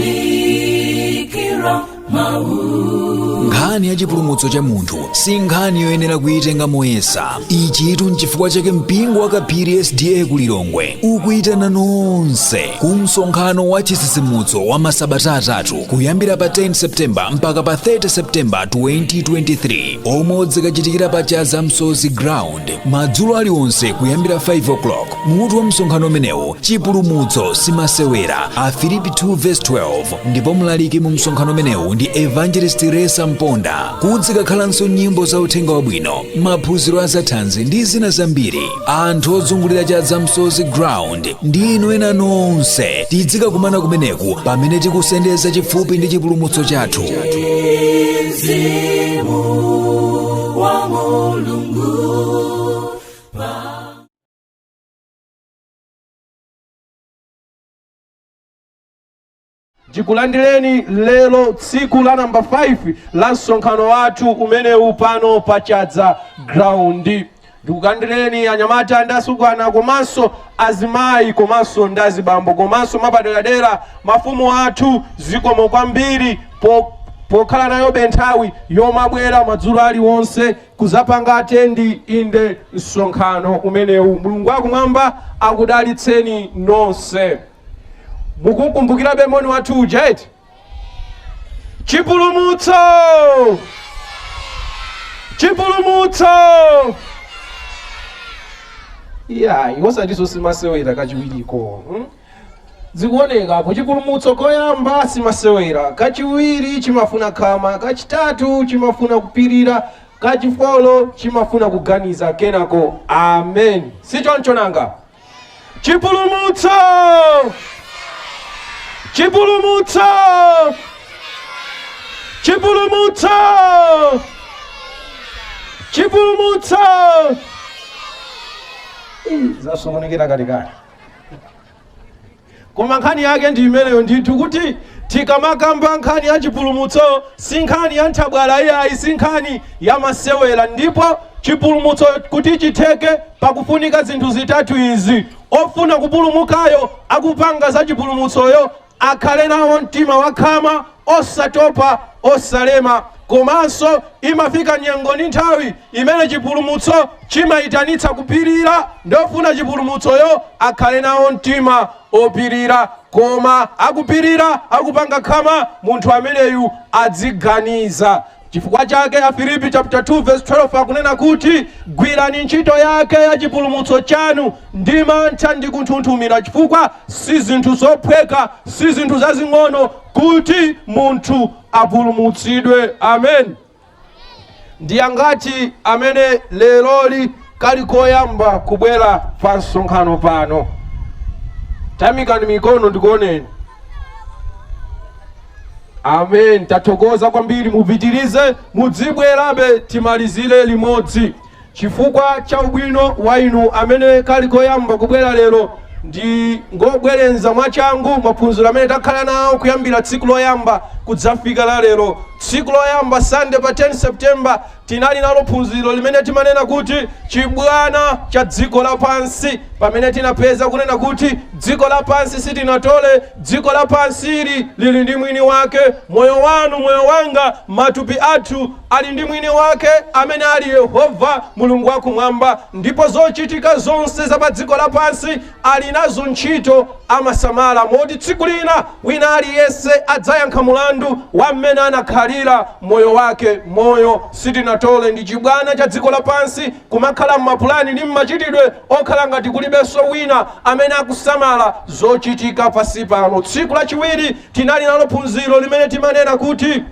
Lalikira mau. Nkhani ya chipulumutso cha munthu si nkhani yoyenera kuyitenga moyesa. Ichitu nchifukwa chake mpingo wa Kaphiri SDA ku Lilongwe ukuyitana nonse ku msonkhano wa chitsitsimutso wa masabata atatu kuyambira pa 10 September mpaka pa 30 September 2023, omwe udzikachitikira pa Chaza Msozi Ground madzulo aliwonse kuyambira 5 o'clock. Mutu wa msonkhano umenewu, "Chipulumutso Simasewera", Afilipi 2 verse 12, ndipo mlaliki mu msonkhano umenewu ndi Evangelist Resa Mponda. Kudzikakhalanso nyimbo za uthenga wabwino, maphunziro a zathanzi ndi zina zambiri. Anthu ozungulira Chaza Msozi Ground ndi inu ena nonse, tidzikakumana kumeneku pamene tikusendeza chifupi ndi chipulumutso chathu. Mzimu wa Mulungu. Tikulandireni lero, tsiku la namba 5 la msonkhano wathu umenewu pano pa Chadza Ground. Ndikulandireni anyamata ndi asungwana, komanso azimayi, komanso ndi azibambo, komanso mapaderadera mafumu athu. Zikomo kwambiri pokhala nayobe nthawi yomabwera madzulo aliwonse kuzapanga attend inde msonkhano umenewu. Mulungu wakumwamba akudalitseni nonse. Mukukumbukirabe moni wathu uja eti? Chipulumutso, chipulumutso! Iyayi, osatinso simasewera kachiwiriko, Zikuonekapo chipulumutso koyamba simasewera, kachiwiri chimafuna khama, kachitatu chimafuna kupirira, kachifolo chimafuna kuganiza, kenako amen. Si choncho nanga? Chipulumutso, chipulumutso, chipulumutso, chipulumutso! Zasokonekera kalekale, koma nkhani yake ndi imeneyo ndithu, kuti tikamakamba nkhani ya chipulumutso si nkhani ya nthabwala iyayi, si nkhani ya masewera. Ndipo chipulumutso kuti chitheke pakufunika zinthu zitatu izi: ofuna kupulumukayo, akupanga za chipulumutsoyo, akhale nawo mtima wakhama, osatopa, osalema. Komanso imafika nyengo ndi nthawi imene chipulumutso chimayitanitsa kupirira, ndofuna chipulumutsoyo akhale nawo mtima opirira. Koma akupirira, akupanga khama, munthu ameneyu adziganiza. Chifukwa chake Afilipi chapter 2 verse 12 akunena kuti, "Gwirani ntchito yake ya chipulumutso chanu ndi mantha ndi kunthunthumira," chifukwa si zinthu zophweka, si zinthu zazing'ono kuti munthu apulumutsidwe. Amen. Ndi angati amene leroli kali koyamba kubwera pa msonkhano pano? Tayimikani mikono ndikuoneni. Amen. Tathokoza kwambiri. Mupitirize, mudzibwerabe, timalizire limodzi. Chifukwa cha ubwino wa inu amene kali koyamba kubwera lero, ndi ngobwerenza mwachangu maphunziro amene takhala nawo kuyambira tsiku loyamba kudzafika la lero. Tsiku loyamba, Sunday pa 10 September, tinali nalo phunziro limene timanena kuti chibwana cha dziko lapansi, pamene tinapeza kunena kuti dziko lapansi sitinatole, dziko lapansili lili ndi mwini wake. Moyo wanu, moyo wanga, matupi athu ali ndi mwini wake amene ali Yehova Mulungu wakumwamba, ndipo zochitika zonse za pa dziko lapansi ali nazo ntchito, amasamala, moti tsiku lina wina aliyense adzayankha mulandu wa mmene anakhalira moyo wake. Moyo sitinatole, ndi chibwana cha dziko lapansi kumakhala m'mapulani ndi mmachitidwe okhala ngati kulibenso wina amene akusamala zochitika pasi pano. Tsiku lachiwiri tinali nalo phunziro limene timanena kuti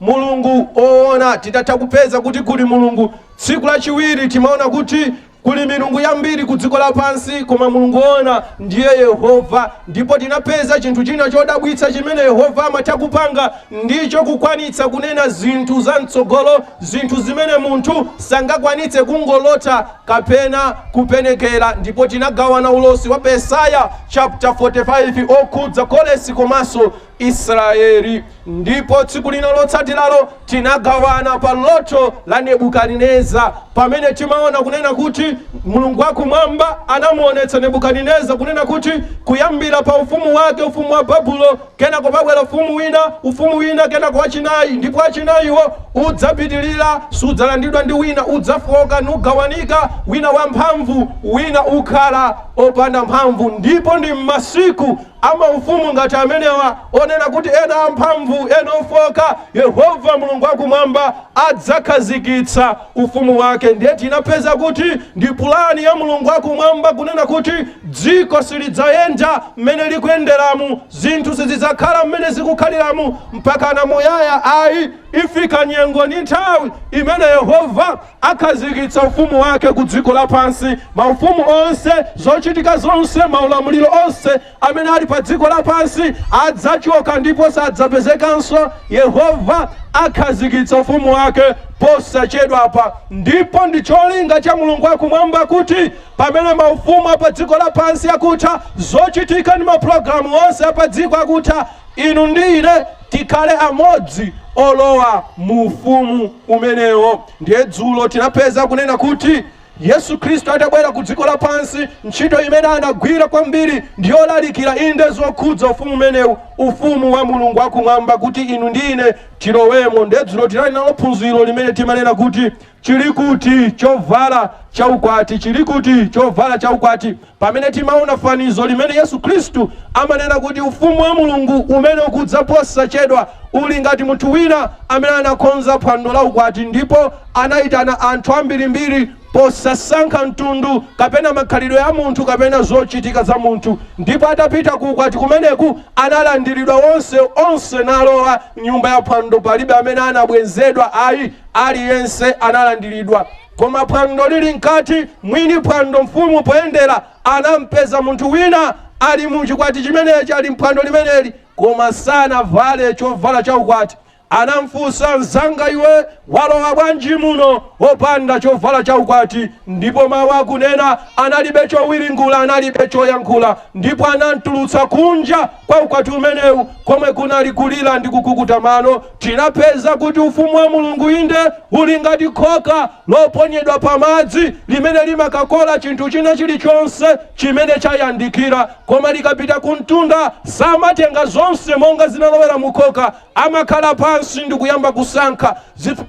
Mulungu oona. Titatha kupeza kuti kuli Mulungu, tsiku lachiwiri timaona kuti kuli milungu yambiri ku dziko lapansi, koma Mulungu woona ndiye Yehova. Ndipo tinapeza chinthu china chodabwitsa chimene Yehova amatha kupanga, ndicho kukwanitsa kunena zinthu za mtsogolo, zinthu zimene munthu sangakwanitse kungolota kapena kupenekera. Ndipo tinagawana ulosi wa Yesaya chapter 45 okhudza Koresi komanso Israeli. Ndipo tsiku lina lotsatiralo tinagawana pa loto la Nebukadineza. Pamene timaona kunena kuti Mulungu wakumwamba anamuonetsa Nebukadineza kunena kuti kuyambira pa ufumu wake, ufumu wa Babulo, kenako pabwera ufumu wina, ufumu wina, kenako wachinayi, ndipo wachinayiwo udzapitirira, sudzalandidwa ndi wina, udzafoka nugawanika, wina wamphamvu, wina ukhala opanda mphamvu. Ndipo ndi m'masiku amaufumu ngati amenewa, onena kuti ena amphamvu, ena ofoka, Yehova Mulungu wakumwamba adzakhazikitsa ufumu wake. Ndiye tinapeza kuti ndi pulani ya Mulungu wakumwamba kunena kuti dziko silidzayenda mmene likuyenderamu, zinthu sizidzakhala mmene zikukhaliramu mpaka muyaya ayi. Ifika nyengo ndi nthawi imene Yehova akhazikitsa ufumu wake ku dziko lapansi. Maufumu onse, zochitika zonse, maulamuliro onse amene ali pa dziko lapansi adzachoka ndipo sadzapezekanso. Yehova akhazikitsa ufumu wake posachedwapa. Ndipo ndi cholinga cha Mulungu wakumwamba kuti pamene maufumu apa dziko lapansi akutha, zochitika ndi mapulogalamu onse apa dziko akutha, inu ndi ine tikhale amodzi olowa mu ufumu umenewo. Ndiye dzulo tinapeza kunena kuti Yesu Khristu atabwera ku dziko lapansi, ntchito imene anagwira kwambiri ndiyolalikira inde zokhudza ufumu umenewu, ufumu wa Mulungu wakumwamba, kuti inu ndi ine tilowemo. Ndiye dzulo tinali nalo phunziro limene timanena kuti chili kuti chovala chaukwati, chili kuti chovala chaukwati, pamene timaona fanizo limene Yesu Khristu amanena kuti ufumu wa Mulungu umene ukudza posachedwa uli ngati munthu wina amene anakonza phwando la ukwati, ndipo anayitana anthu ambirimbiri posasankha mtundu kapena makhalidwe a munthu kapena zochitika za munthu. Ndipo atapita ku ukwati kumeneku, analandiridwa onse onse nalowa nyumba ya phwando. Palibe amene anabwenzedwa ayi, aliyense analandiridwa. Koma phwando lili mkati, mwini phwando, mfumu, poyendera anampeza munthu wina ali mu chikwati chimenechi, ali mphwando limeneli, koma sanavale chovala chaukwati. Anamfunsa, "Mzanga iwe, walowa bwanji muno wopanda chovala chaukwati?" Ndipo mawu akunena analibe chowiringula, analibe choyankhula, ndipo anamtulutsa kunja kwa ukwati umenewu, komwe kunali kulira ndi kukukuta mano. Tinapeza kuti ufumu wa Mulungu inde uli ngati khoka loponyedwa pamadzi limene limakakola chinthu china chilichonse chimene chayandikira, koma likapita kumtunda samatenga zonse monga zinalowera mukhoka, amakhala pansi ndi kuyamba kusankha.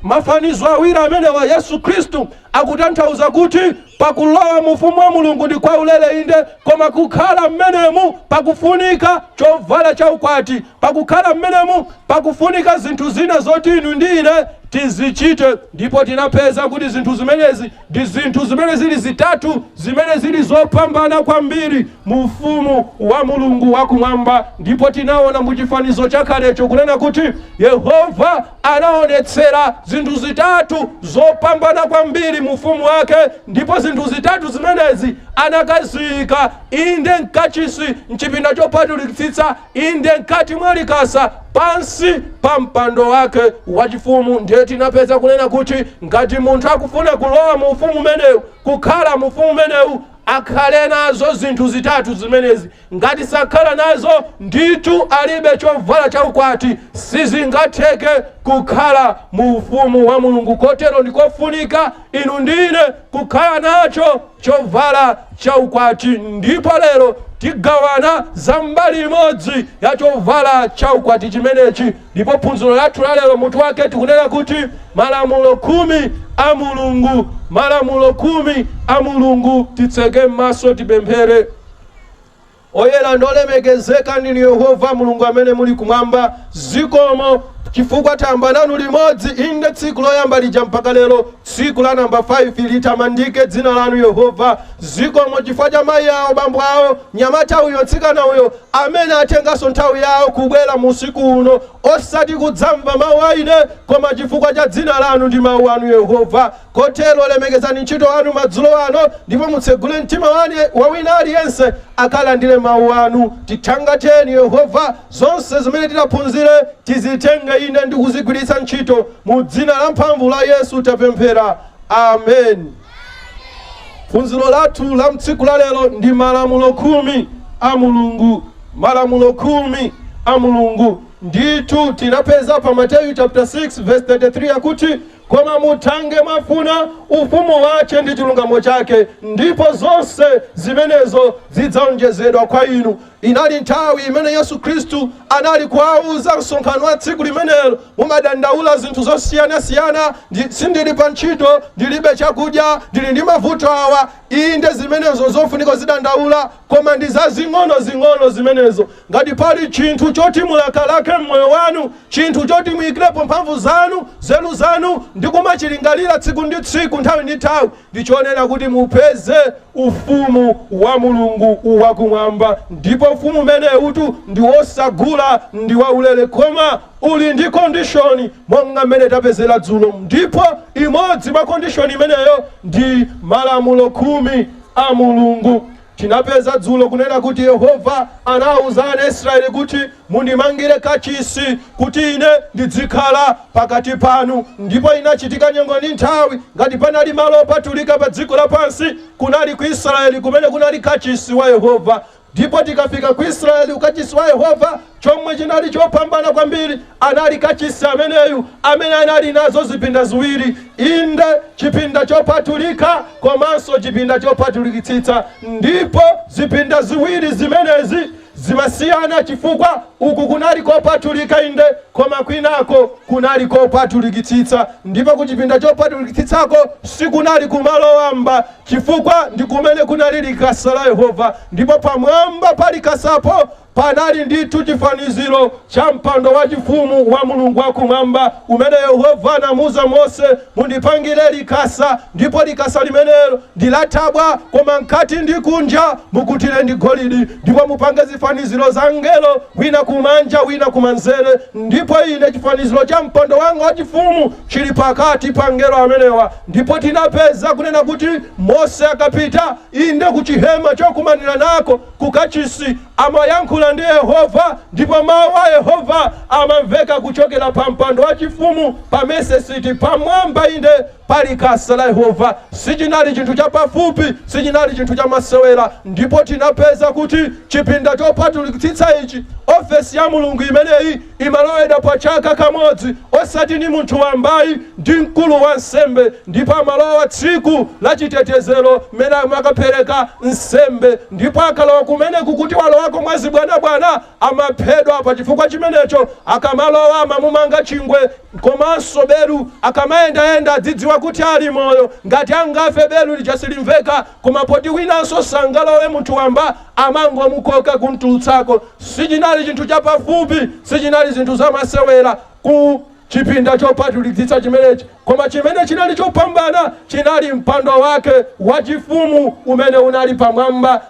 Mafanizo awiri amenewa, Yesu Khristu akutanthauza kuti pakulowa mu ufumu wa Mulungu ndi kwaulere inde, koma kukhala mmenemu pakufunika chovala chaukwati, pakukhala mmenemu pakufunika zinthu zina zoti inu ndi ine tizichite. Ndipo tinapeza kuti zinthu zimenezi ndi zinthu zimene zili zitatu zimene zili zopambana kwambiri mu ufumu wa Mulungu wakumwamba. Ndipo tinaona mu chifanizo chakhalecho kunena kuti Yehova anaonetsera zinthu zitatu zopambana kwambiri mu ufumu wake, ndipo zinthu zitatu zimenezi anakaziyika inde mkachisi, mchipinda chopatulikitsitsa, inde mkati mwa likasa, pansi pa mpando wake wachifumu. Ndiye tinapeza kunena kuti ngati munthu akufuna kulowa mu ufumu umenewu, kukhala mu ufumu umenewu, akhale nazo zinthu zitatu zimenezi. Ngati sakhala nazo, ndithu alibe chovala chaukwati, sizingatheke kukhala mu ufumu wa Mulungu. Kotero ndikofunika inu ndine kukhala nacho chovala chaukwati. Ndipo lero tigawana za mbali imodzi ya chovala chaukwati chimenechi. Ndipo phunziro lathu la lero mutu wake tikunena kuti malamulo 10 a Mulungu, malamulo 10 a Mulungu. Titseke m'maso, tipemphere. Oyera ndi olemekezeka ndinu Yehova Mulungu amene muli kumwamba, zikomo chifukwa tayamba nanu limodzi inde tsiku loyamba lija mpaka lero tsiku la namba 5. Litamandike dzina lanu, Yehova. Zikomo chifukwa cha mayi awo, bambo awo, nyamata uyo, mtsikana uyo amene atenganso nthawi yawo kubwera mu usiku uno, osati kudzamva mawu a ine, koma chifukwa cha dzina lanu ndi mawu anu, Yehova. Kotero lemekezani ntchito anu madzulo ano, ndipo mutsegule mtima wa wina aliyense akalandire mawu anu. Tithangateni, Yehova, zonse zimene tidaphunzire tizitenge ine ndi kuzigwiritsa ntchito. Mu dzina la mphamvu la Yesu tapemphera, amen. Phunziro lathu la mtsiku la lero ndi malamulo 10 a Mulungu, malamulo 10 a Mulungu. Ndithu tinapeza pa Mateyu chapter 6 verse 33 akuti Koma muthange mwafuna ufumu wache ndi chilungamo chake, ndipo zonse zimenezo zidzaonjezedwa kwa inu. Inali nthawi imene Yesu Khristu anali kuwauza msonkhano wa tsiku limenelo, mumadandaula zinthu zosiyanasiyana, sindili pa ntchito, ndilibe chakudya, ndili ndi mavuto awa. Inde, zimenezo zofunika zidandaula, koma ndi zazing'ono-zing'ono zimenezo. Ngati pali chinthu choti mulakalake mmoyo wanu, chinthu choti muyikirepo mphamvu zanu, nzeru zanu, ndi kumachilingalira tsiku ndi tsiku, nthawi ndi nthawi, ndichonena kuti mupeze ufumu wa Mulungu wakumwamba. Ndipo ufumu umenewutu ndi wosagula, ndi waulere, koma uli ndi condition, monga mmene tapezera dzulo. Ndipo imodzi mwa condition imeneyo ndi malamulo 10 a Mulungu. Tinapeza dzulo kunena kuti Yehova anawuza ana Israeli kuti, mundimangire kachisi kuti ine ndizikhala pakati panu. Ndipo inachitika nyengo ndi nthawi, ngati panali malo opatulika pa dziko lapansi, kunali ku Israeli kumene kunali kachisi wa Yehova. Ndipo tikafika ku Israeli, kachisi wa Yehova, chomwe chinali chopambana kwambiri anali kachisi ameneyu, amene anali nazo zipinda ziwiri, inde chipinda chopatulika komanso chipinda chopatulikitsitsa. Ndipo zipinda ziwiri zimenezi zimasiyana, chifukwa uku kunali kopatulika inde, koma kwinako kunali kopatulikitsitsa. Ndipo kuchipinda chopatulikitsitsako sikunali kumalo wamba, chifukwa ndi kumene kunali likasa la Yehova. Ndipo pamwamba pa likasapo panali ndithu chifaniziro cha mpando wachifumu wa Mulungu wakumwamba, umene Yehova anamuuza Mose, mundipangire likasa, ndipo likasa limenelo ndi lathabwa, koma mkati ndi kunja mukutire ndi golidi, ndipo mupange zifaniziro za angelo, wina kumanja, wina kumanzere, ndipo ine chifaniziro cha mpando wanga wachifumu chili pakati pa angelo amenewa. Ndipo tinapeza kunena kuti Mose akapita inde kuchihema chokumanira nako kukachisi, amayankhula ndi Yehova, ndipo mawu a Yehova amamveka kuchokera pa mpando wachifumu pa mesesiti pamwamba inde pali kasa la Yehova. Sichinali chinthu chapafupi, sichinali chinthu chamasewera. Ndipo tinapeza kuti chipinda chopatulikitsitsa ichi, ofesi ya Mulungu imeneyi, imalowedwa pa chaka kamodzi, osati ni munthu wambayi, ndi mkulu wa nsembe. Ndipo amalowa tsiku la chitetezero mmene amakapereka nsembe. Ndipo akalowa kumeneku kuti walowako mwazibwanabwana, amaphedwa. Pa chifukwa chimenecho akamalowa amamumanga chingwe komanso belu, akamayendayenda adzidziwa kuti ali moyo. Ngati angafe, belu lija silimveka. Koma poti winanso sangalowe munthu wamba, amangomukoka kumtulutsako. Sichinali chinthu chapafupi, sichinali zinthu zamasewera ku chipinda chopatulikitsitsa chimenechi. Koma chimene chinali chopambana chinali mpando wake wachifumu umene unali pamwamba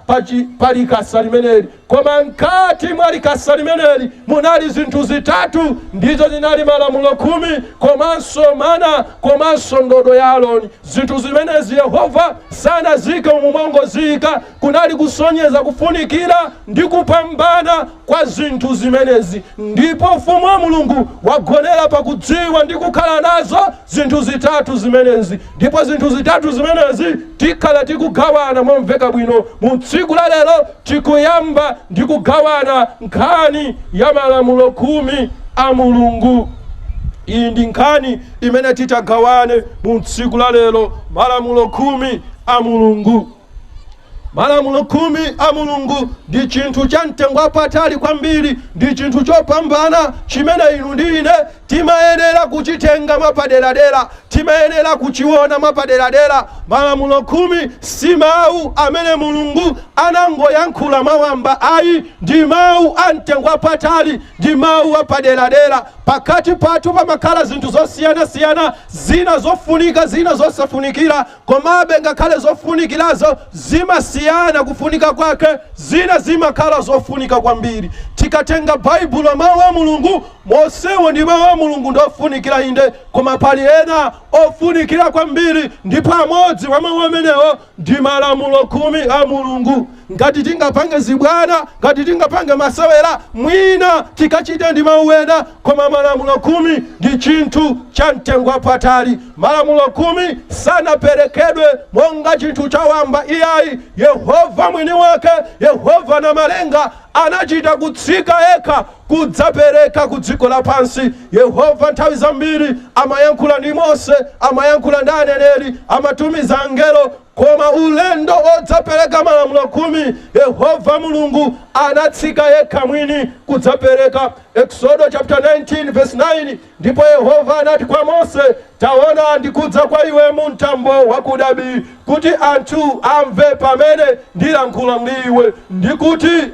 pa likasa limeneli. Koma mkati mwa likasa limeneli munali zinthu zitatu, ndizo zinali malamulo 10, komanso mana, komanso ndodo ya Aroni. Zinthu zimenezi Yehova sanazike umumongoziyika, kunali kusonyeza kufunikira ndi kupambana kwa zinthu zimenezi. Ndipo ufumu wa Mulungu wagonera pakudziwa ndi kukhala nazo zinthu zitatu zimenezi. Ndipo zinthu zitatu zimenezi tikhala tikugawana momveka bwino mu tsiku la lero. Tikuyamba ndi kugawana nkhani ya malamulo 10 a Mulungu. Iyi ndi nkhani imene titagawane mu tsiku la lero, malamulo 10 a Mulungu. Malamulo 10 a Mulungu ndi chinthu cha mtengo wapatali kwambiri, ndi chinthu chopambana chimene inu ndi ine timayenera kuchitenga mwapaderadera, timayenera kuchiona mwapaderadera. Malamulo 10 si mawu amene Mulungu anangoyankhula mwawamba ayi, ndi mawu a mtengo wapatali, ndi mawu apaderadera. Pakati pathu pamakhala zinthu zosiyanasiyana, zina zofunika, zina zosafunikira. Komabe ngakhale zofunikirazo zimasiyana kufunika kwake, zina zimakhala zofunika kwambiri. Tikatenga Baibulo, mawu a Mulungu monsewo ndi mawu a Mulungu, ndofunikira inde, koma pali ena ofunikira kwambiri. Ndipo amodzi mwa mawu amenewo ndi malamulo 10 a Mulungu. Ngati tingapange zibwana, ngati tingapange masewera, mwina tikachite ndi mawu ena, koma malamulo 10 ndi chinthu cha mtengo wapatali. Malamulo 10 sanaperekedwe monga chinthu chawamba iyayi. Yehova mwini wake, Yehova Namalenga, anachita kutsika yekha kudzapereka ku dziko lapansi. Yehova nthawi zambiri amayankhula ndi Mose, amayankhula ndi aneneri, amatumiza angelo, koma ulendo odzapereka malamulo 10, Yehova Mulungu anatsika yekha mwini kudzapereka. Exodo chapter 19 verse 9: Ndipo Yehova anati kwa Mose, "Taona, ndikudza kwa iwe mu mtambo wakuda bii, kuti anthu amve pamene ndilankhula ndi iwe, ndikuti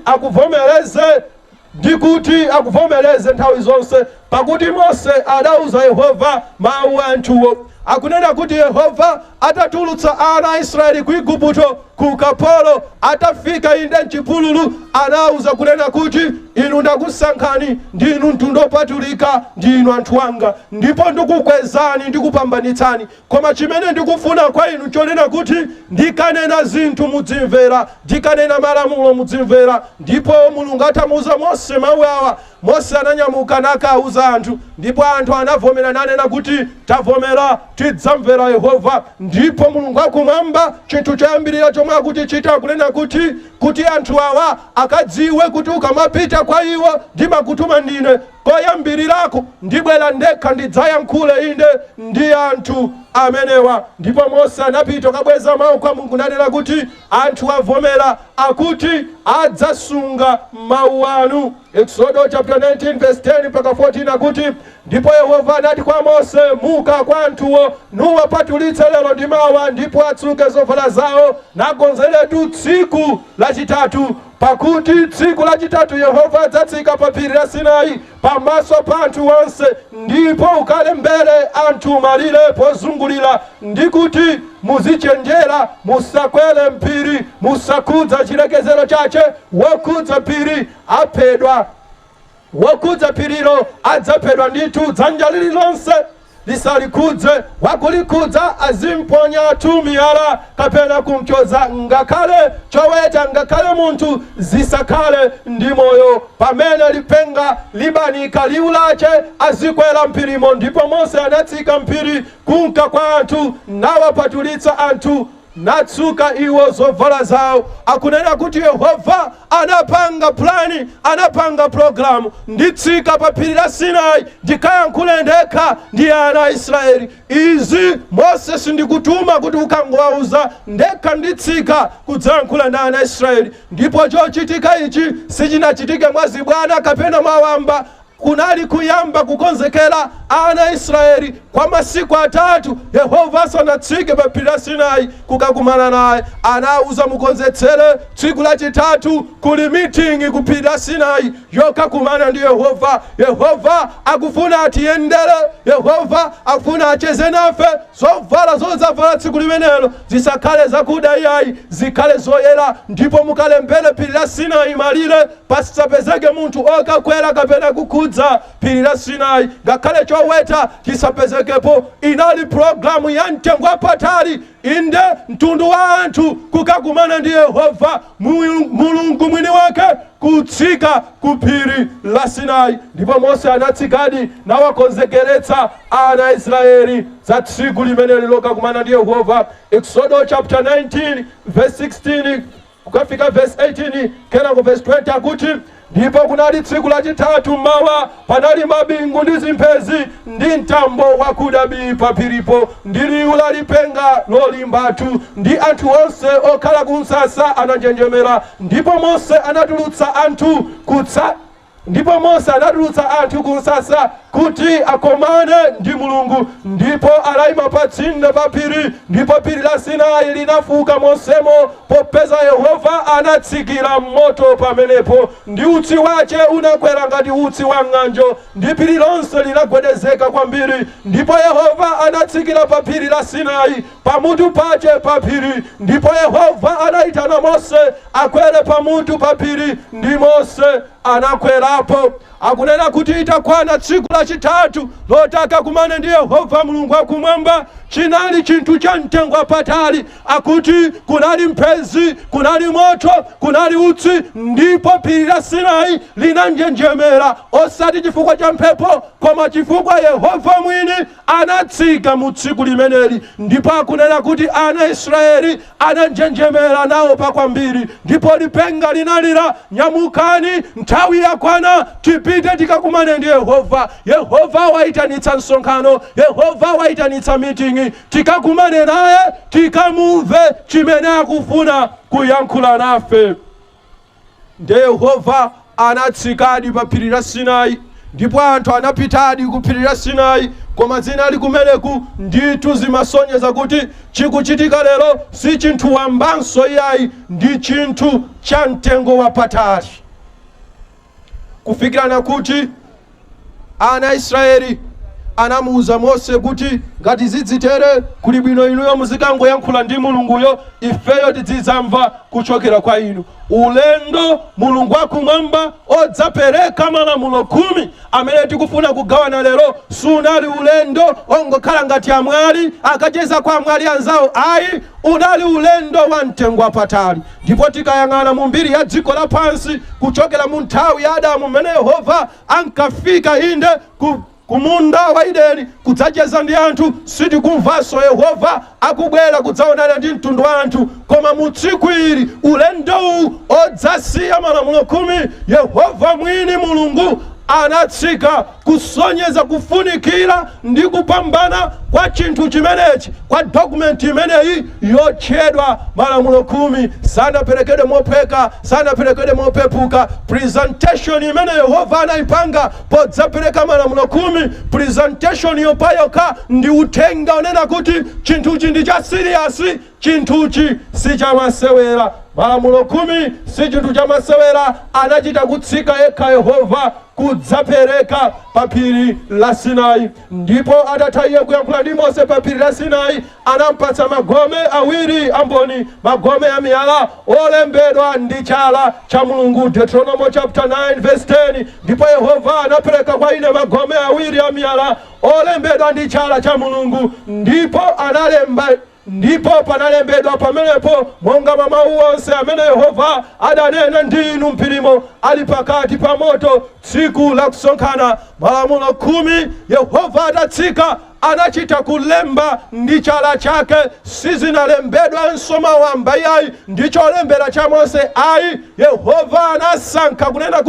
akuvomereze nthawi zonse." Pakuti Mose adauza Yehova mawu a anthuwo. Akunena kuti Yehova atatulutsa ana a Israeli ku Igupto ku ukapolo, atafika inde mchipululu, anawuza kunena kuti, "Inu ndakusankhani, ndinu mtundu opatulika, ndinu anthu anga, ndipo ndikukwezani, ndikupambanitsani. Koma chimene ndikufuna kwa inu chonena kuti ndikanena zinthu mudzimvera, ndikanena malamulo mudzimvera." Ndipo Mulungu atamuuza Mose mawu awa, Mose ananyamuka nakauza anthu, ndipo anthu anavomera nanena kuti, "Tavomera, tidzamvera Yehova." Ndipo Mulungu akumwamba, chinthu choyambirira chomwe akuchichita, kunena kuti anthu awa akadziwe kuti ukamapita kwa iwo ndimakutuma ndine. Koyambirirako ndibwera ndekha, ndidzayankhule inde ndi anthu amenewa. Ndipo Mose anapita kabweza mawu kwa Mulungu nanena kuti, "Anthu avomera, akuti adzasunga mawu anu." Exodo chapter 19 verse 10 mpaka 14 akuti, "Ndipo Yehova anati kwa Mose, Muka kwa anthuwo, nuwapatulitse lero ndi mawa, ndipo atsuke zovala zawo, nakonzeretu tsiku lachitatu. Pakuti tsiku lachitatu Yehova adzatsika pa phiri la Sinai pamaso pa anthu onse. Ndipo ukalembere anthu malire pozungulira, ndi kuti muzichenjera, musakwere mphiri, musakhudza chilekezero chache. Wokhudza phiri aphedwa, wokhudza phirilo adzaphedwa ndithu. Dzanja lililonse lisalikhudze, wakulikhudza azimponya miyala kapena kumchoza. Ngakhale choweta, ngakhale munthu, zisakhale ndi moyo. Pamene lipenga libanika liwu lache, azikwera mphirimo." Ndipo Mose anatsika mphiri kunka kwa anthu, nawapatulitsa anthu, natsuka iwo zovala zawo. Akunena kuti Yehova anapanga plan, anapanga program: nditsika pa phiri la Sinai, ndikayankhule ndekha ndi ana a Israeli. Izi Mose sindikutuma kuti ukangowauza, ndekha nditsika kudzayankhula ndi ana a Israeli. Ndipo chochitika ichi sichinachitike mwazibwana kapena mwawamba. Kunali kuyamba kukonzekera ana a Israeli kwa masiku 3 Yehova asanatsike pa phiri la Sinai kukakumana naye. Anawuza, "Mukonzetsere tsiku lachitatu, kuli meeting ku phiri la Sinai yokakumana ndi Yehova. Yehova akufuna atiyendere, Yehova akufuna acheze nafe. Zovala zozavala tsiku limenelo zisakhale zakuda iyayi, zikhale zoyera. Ndipo mukalembere phiri la Sinai malire, pasapezeke munthu okakwera kapena kukhudza phiri la Sinai, ngakhale choweta chisapezekepo." Inali program ya mtengo wapatali, inde mtundu wa anthu kukakumana ndi Yehova, Mulungu mwini wake kutsika ku phiri la Sinai. Ndipo Mose anatsikadi nawakonzekeretsa ana a Israeli za tsiku limeneli lokakumana ndi Yehova. Exodo chapter 19 verse 16 kukafika verse 18, kenako verse 20 akuti, "Ndipo kunali tsiku lachitatu mmawa, panali mabingu ndi zimphezi ndi mtambo wakuda bii paphiripo, ndi liwu la lipenga lolimbatu, ndi anthu onse okhala ku msasa ananjenjemera. Ndipo Mose anatulutsa anthu ku msasa kuti akomane ndi Mulungu, ndipo anayima pa tsinde pa phiri. Ndipo phiri la Sinai linafuka monsemo, popeza Yehova anatsikira moto pamenepo, ndi utsi wace unakwera ngati utsi wa ng'anjo, ndi phiri lonse linagwedezeka kwambiri. Ndipo Yehova anatsikira pa phiri la Sinai, pamutu pace pa phiri. Ndipo Yehova anayitana Mose akwere pamutu pa phiri, ndi Mose anakwerapo." Akunena kuti itakwana tsiku lachitatu lachitatu loti akakumane ndi Yehova Mulungu wakumwamba chinali chinthu cha mtengo wapatali. Akuti kunali mphezi, kunali moto, kunali utsi, ndipo phiri la Sinai linanjenjemera, osati chifukwa cha mphepo, koma chifukwa Yehova mwini anatsika mu tsiku limeneli. Ndipo akunena kuti ana Israeli ananjenjemera nawo pakwambiri, ndipo lipenga linalira, "Nyamukani, nthawi yakwana, tipite tikakumane ndi Yehova. Yehova wayitanitsa msonkhano, Yehova wayitanitsa meeting, tikakumane naye, tikamumve chimene akufuna kuyankhula nafe." Ndiye Yehova anatsikadi pa phiri la Sinai, ndipo anthu anapitadi ku phiri la Sinai. Koma zinali kumeneku ndithu zimasonyeza kuti chikuchitika lero si chinthu wambanso iyayi, ndi chinthu cha mtengo wapatali, kufikirana kuti ana a Israeli anamuwuza Mose kuti, "Ngati zidzitere, kuli bwino inuyo muzikangoyankhula ndi Mulunguyo, ifeyo tidzidzamva kuchokera kwa inu." Ulendo Mulungu wakumwamba odzapereka malamulo 10 amene tikufuna kugawana lero sunali ulendo ongokhala ngati amwali akacheza kwa amwali anzawo ayi, unali ulendo wa mtengo wapatali. Ndipo tikayang'ana mu mbiri ya dziko lapansi kuchokera mu nthawi ya Adamu, mmene Yehova ankafika inde ku kumunda wa Edeni kudzacheza ndi anthu, sitikumvanso Yehova akubwera kudzaonana ndi mtundu wa anthu. Koma mu tsiku ili, ulendowu odzasiya malamulo 10, Yehova mwini Mulungu anatsika kusonyeza kufunikira ndi kupambana kwa chinthu chimenechi, kwa document imeneyi yotchedwa malamulo 10. Sanaperekedwe mophweka, sanaperekedwe mopepuka. Presentation imene Yehova anayipanga podzapereka malamulo 10, presentation yopayokha ndi uthenga unena kuti chinthuchi ndi cha serious, chinthuchi si chamasewera. Malamulo 10 si chinthu chamasewera. Anachita kutsika yekha Yehova kudzapereka pa phiri la Sinai. Ndipo atatha iye kuyankhula ndi Mose pa phiri la Sinai, anampatsa magome awiri amboni, magome a miyala olembedwa ndi chala cha Mulungu. Deuteronomy chapter 9 verse 10: "Ndipo Yehova anapereka kwa ine magome awiri a miyala olembedwa ndi chala cha Mulungu, ndipo analemba, ndipo panalembedwa pamenepo monga mwa mawu onse amene Yehova adanena ndi inu m'phirimo ali pakati pa moto tsiku la kusonkhana." Malamulo 10, Yehova adatsika, anachita kulemba ndi chala chake. Sizinalembedwanso mawamba iyayi ndi cholembera cha Mose ayi. Yehova anasankha kunena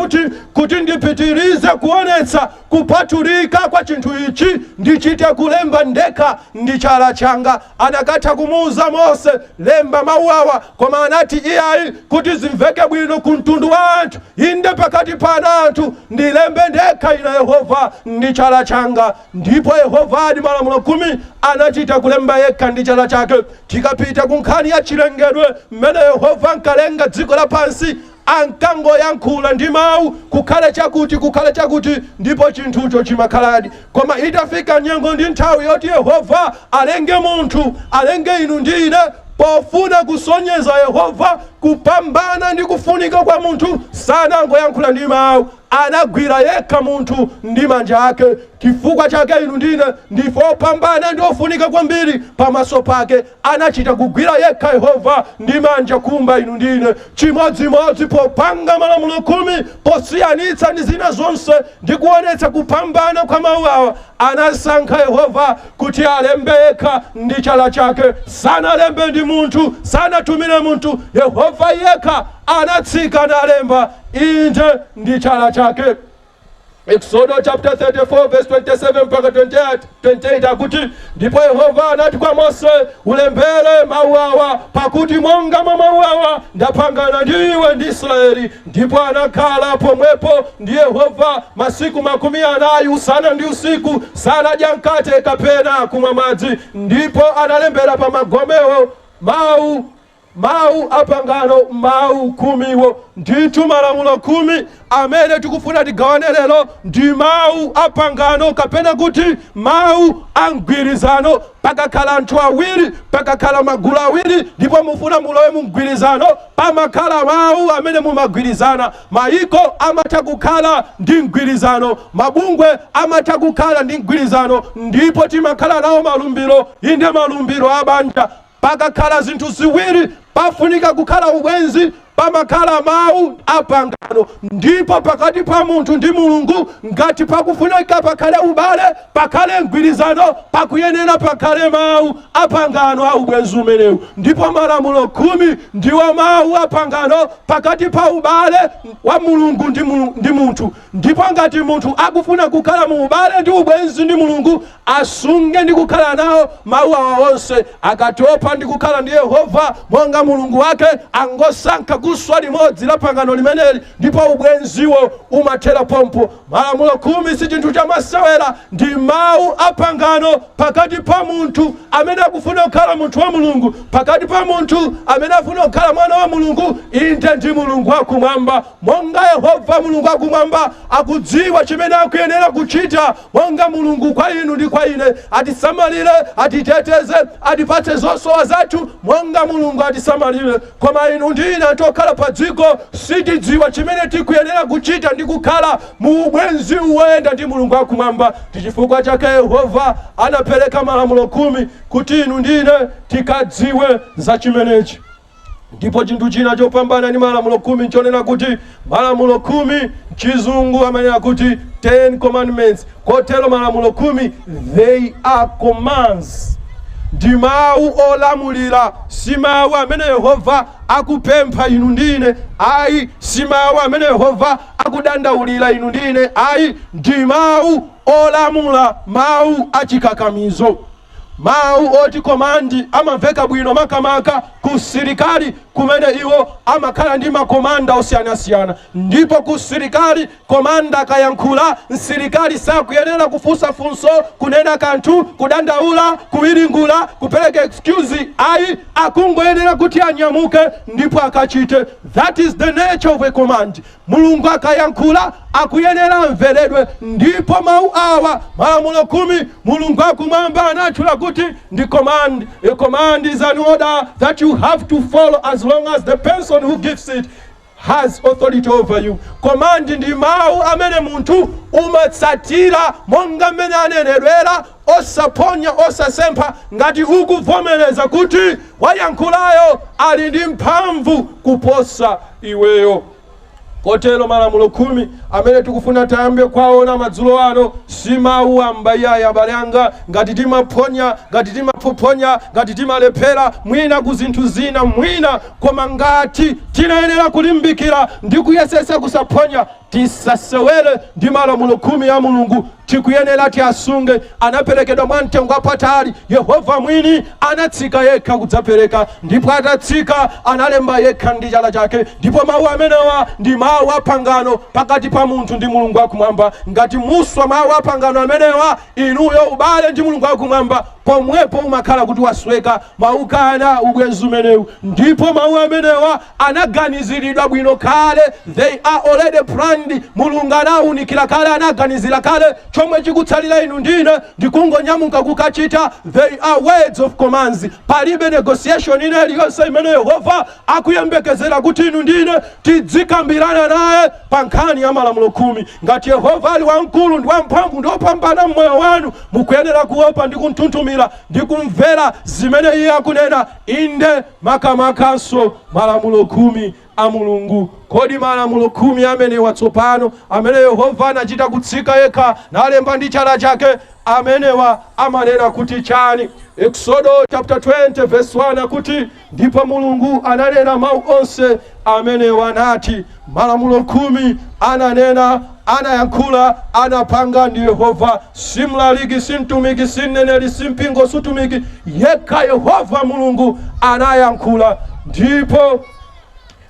kuti ndipitirize kuonetsa kupatulika kwa chinthu ichi, ndichite kulemba ndekha ndi chala changa. Anakatha kumuuza Mose, "Lemba mawu awa," koma anati, "Iyayi, kuti zimveke bwino ku mtundu wa anthu, inde pakati pa ana anthu, ndilembe ndekha ine Yehova ndi chala changa." Ndipo Yehova adi malamulo 10 anachita kulemba yekha ndi chala chake. Tikapita ku nkhani ya chilengedwe, mmene Yehova ankalenga dziko lapansi, ankangoyankhula ndi mawu, "Kukhale chakuti, kukhale chakuti," ndipo chinthucho chimakhaladi. Koma itafika nyengo ndi nthawi yoti Yehova alenge munthu, alenge inu ndi ine, pofuna kusonyeza Yehova kupambana ndi kufunika kwa munthu, sanangoyankhula ndi mawu, anagwira yekha munthu ndi manja ake. Chifukwa chake inu ndine ndife opambana ndi ofunika kwambiri pamaso pake. Anachita kugwira yekha Yehova ndi manja kumba inu ndine. Chimodzimodzi popanga malamulo 10, posiyanitsa ndi zina zonse ndi kuonetsa kupambana kwa mawu awa, anasankha Yehova kuti alembe yekha ndi chala chake. Sanalembe ndi munthu, sanatumire munthu. Yehova yekha anatsika nalemba inde ndi chala chake. Exodo chapter 34 verse 27 mpaka 28, 28 akuti, "Ndipo Yehova anati kwa Mose, ulembere mawu awa, pakuti monga mwa mawu awa ndapangana ndi iwe ndi Israeli." Ndipo anakhala pomwepo ndi Yehova masiku 40 usana ndi usiku, sanadya mkate kapena kumwa madzi. Ndipo analembera pa magomewo mawu. Mawu apangano, mawu 10wo. Ndithu malamulo 10 amene tikufuna tigawane lero ndi mawu apangano, kapena kuti mawu a mgwirizano. Pakakhala anthu awiri, pakakhala magulu awiri, ndipo mufuna mulowe mu mgwirizano, pamakhala mawu amene mumagwirizana. Mayiko amatha kukhala ndi mgwirizano, mabungwe amatha kukhala ndi mgwirizano, ndipo timakhala nawo malumbiro, inde, malumbiro a banja. Pakakhala zinthu ziwiri, pafunika kukhala ubwenzi, pamakhala mawu apangano. Ndipo pakati pa munthu ndi Mulungu, ngati pakufunika pakhale ubale, pakhale mgwirizano, pakuyenera pakhale mawu apangano a ubwenzi umenewu. Ndipo malamulo 10 ndiwo mawu apangano pakati pa ubale wa Mulungu ndi munthu. Ndipo ngati munthu akufuna kukhala mu ubale ndi ubwenzi ndi Mulungu, asunge ndi kukhala nawo mawu awa onse. Akatopa ndi kukhala ndi Yehova monga Mulungu wake, angosankha kuswa limodzi la pangano limeneli, ndipo ubwenziwo umathera pompo. Malamulo 10 si chinthu chamasewera, ndi mawu apangano pakati pa munthu amene akufuna kukhala munthu wa Mulungu, pakati pa munthu amene afuna kukhala mwana wa Mulungu, inde, ndi Mulungu wakumwamba. Monga Yehova Mulungu wakumwamba akudziwa chimene akuyenera kuchita monga Mulungu kwa inu ndi kwa ine, atisamalire, atiteteze, atipatse zosowa zathu, monga Mulungu atisamalire. Koma inu ndi ine anthu okhala pa dziko sitidziwa chimene tikuyenera kuchita ndi kukhala mu ubwenzi woyenda ndi Mulungu wakumwamba. Ndi chifukwa chake Yehova anapereka malamulo 10 kuti inu ndi ine tikadziwe za chimenechi. Ndipo chinthu china chopambana ndi malamulo 10 nchonena kuti malamulo 10 Chizungu amanena kuti 10 Commandments. Kotero malamulo 10, they are commands, ndi mawu olamulira. Si mawu amene Yehova akupempha inu ndine, ayi. Si mawu amene Yehova akudandaulira inu ndine, ayi. Ndi mawu olamula, mawu achikakamizo. Mawu oti command amamveka bwino makamaka ku silikali, kumene iwo amakhala ndi ma commander osiyanasiyana. Ndipo ku silikali, commander akayankhula, msilikali sakuyenera kufunsa funso, kunena kanthu, kudandaula, kuwiringula, kupereka excuse, ayi. Akungoyenera kuti anyamuke ndipo akachite. That is the nature of a command. Mulungu akayankhula, akuyenera amveredwe. Ndipo mawu awa, malamulo 10, Mulungu akumwamba anatchula kuti ndi command. A command is an order that you have to follow as long as the person who gives it has authority over you. Command ndi mawu amene munthu umatsatira monga mmene anenedwera, osaponya, osasempha, ngati ukuvomereza kuti wayankhulayo ali ndi mphamvu kuposa iweyo. Kotero malamulo 10 amene tikufuna tayambe kwaona madzulo ano si mawu ambayayi, abale anga. Ngati timaphonya, ngati timaphophonya, ngati timalephera mwina ku zinthu zina mwina, koma ngati tinayenera kulimbikira ndi kuyesesa kusaphonya, tisasewere ndi malamulo 10 ya Mulungu. Tikuyenera tiasunge. Anaperekedwa mwa mtengo wapatali. Yehova mwini anatsika yekha kudzapereka, ndipo atatsika analemba yekha ndi chala chake. Ndipo mawu amenewa ndi mawu apangano pakati pa munthu ndi Mulungu wakumwamba. Ngati muswa mawu apangano amenewa, inuyo ubale ndi Mulungu wakumwamba pomwepo umakhala kuti wasweka, maukana ubwenzi umenewu. Ndipo mawu amenewa anaganiziridwa bwino kale, they are already planned. Mulungu anawunikira kale, anaganizira kale. Chomwe chikutsalira inu ndine ndikungonyamuka kukachita. They are words of commands. Palibe negotiation ina iliyonse imene Yehova akuyembekezera kuti inu ndine tidzikambirana naye pa nkhani ya malamulo 10. Ngati Yehova ali wamkulu ndi wamphamvu ndi wopambana mmoyo wanu, mukuyenera kuopa ndi kunthunthumira ndi kumvera zimene iye akunena, inde, makamakaso malamulo 10 a Mulungu. Kodi malamulo 10 amenewa tsopano, amene Yehova anachita kutsika yekha nalemba ndi chala chake, amenewa amanena kuti chani? Exodo chapter 20 verse 1 akuti, "Ndipo Mulungu ananena mawu onse amenewa nati." Malamulo 10 ananena, anayankhula, anapanga ndi Yehova. Si mlaliki, si mtumiki, si mneneri, si mpingo, si utumiki, yekha Yehova Mulungu anayankhula. Ndipo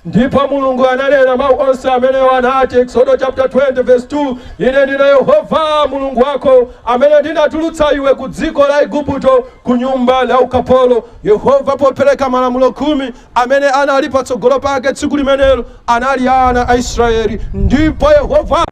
Ndipo Mulungu ananena mawu onse amenewo, anati, Exodo chapter 20 verse 2, "Ine ndine Yehova Mulungu wako amene ndinatulutsa iwe ku dziko la Igupto, ku nyumba la ukapolo." Yehova popereka malamulo 10, amene anali patsogolo pake tsiku limenelo anali ana a Israeli. Ndipo Yehova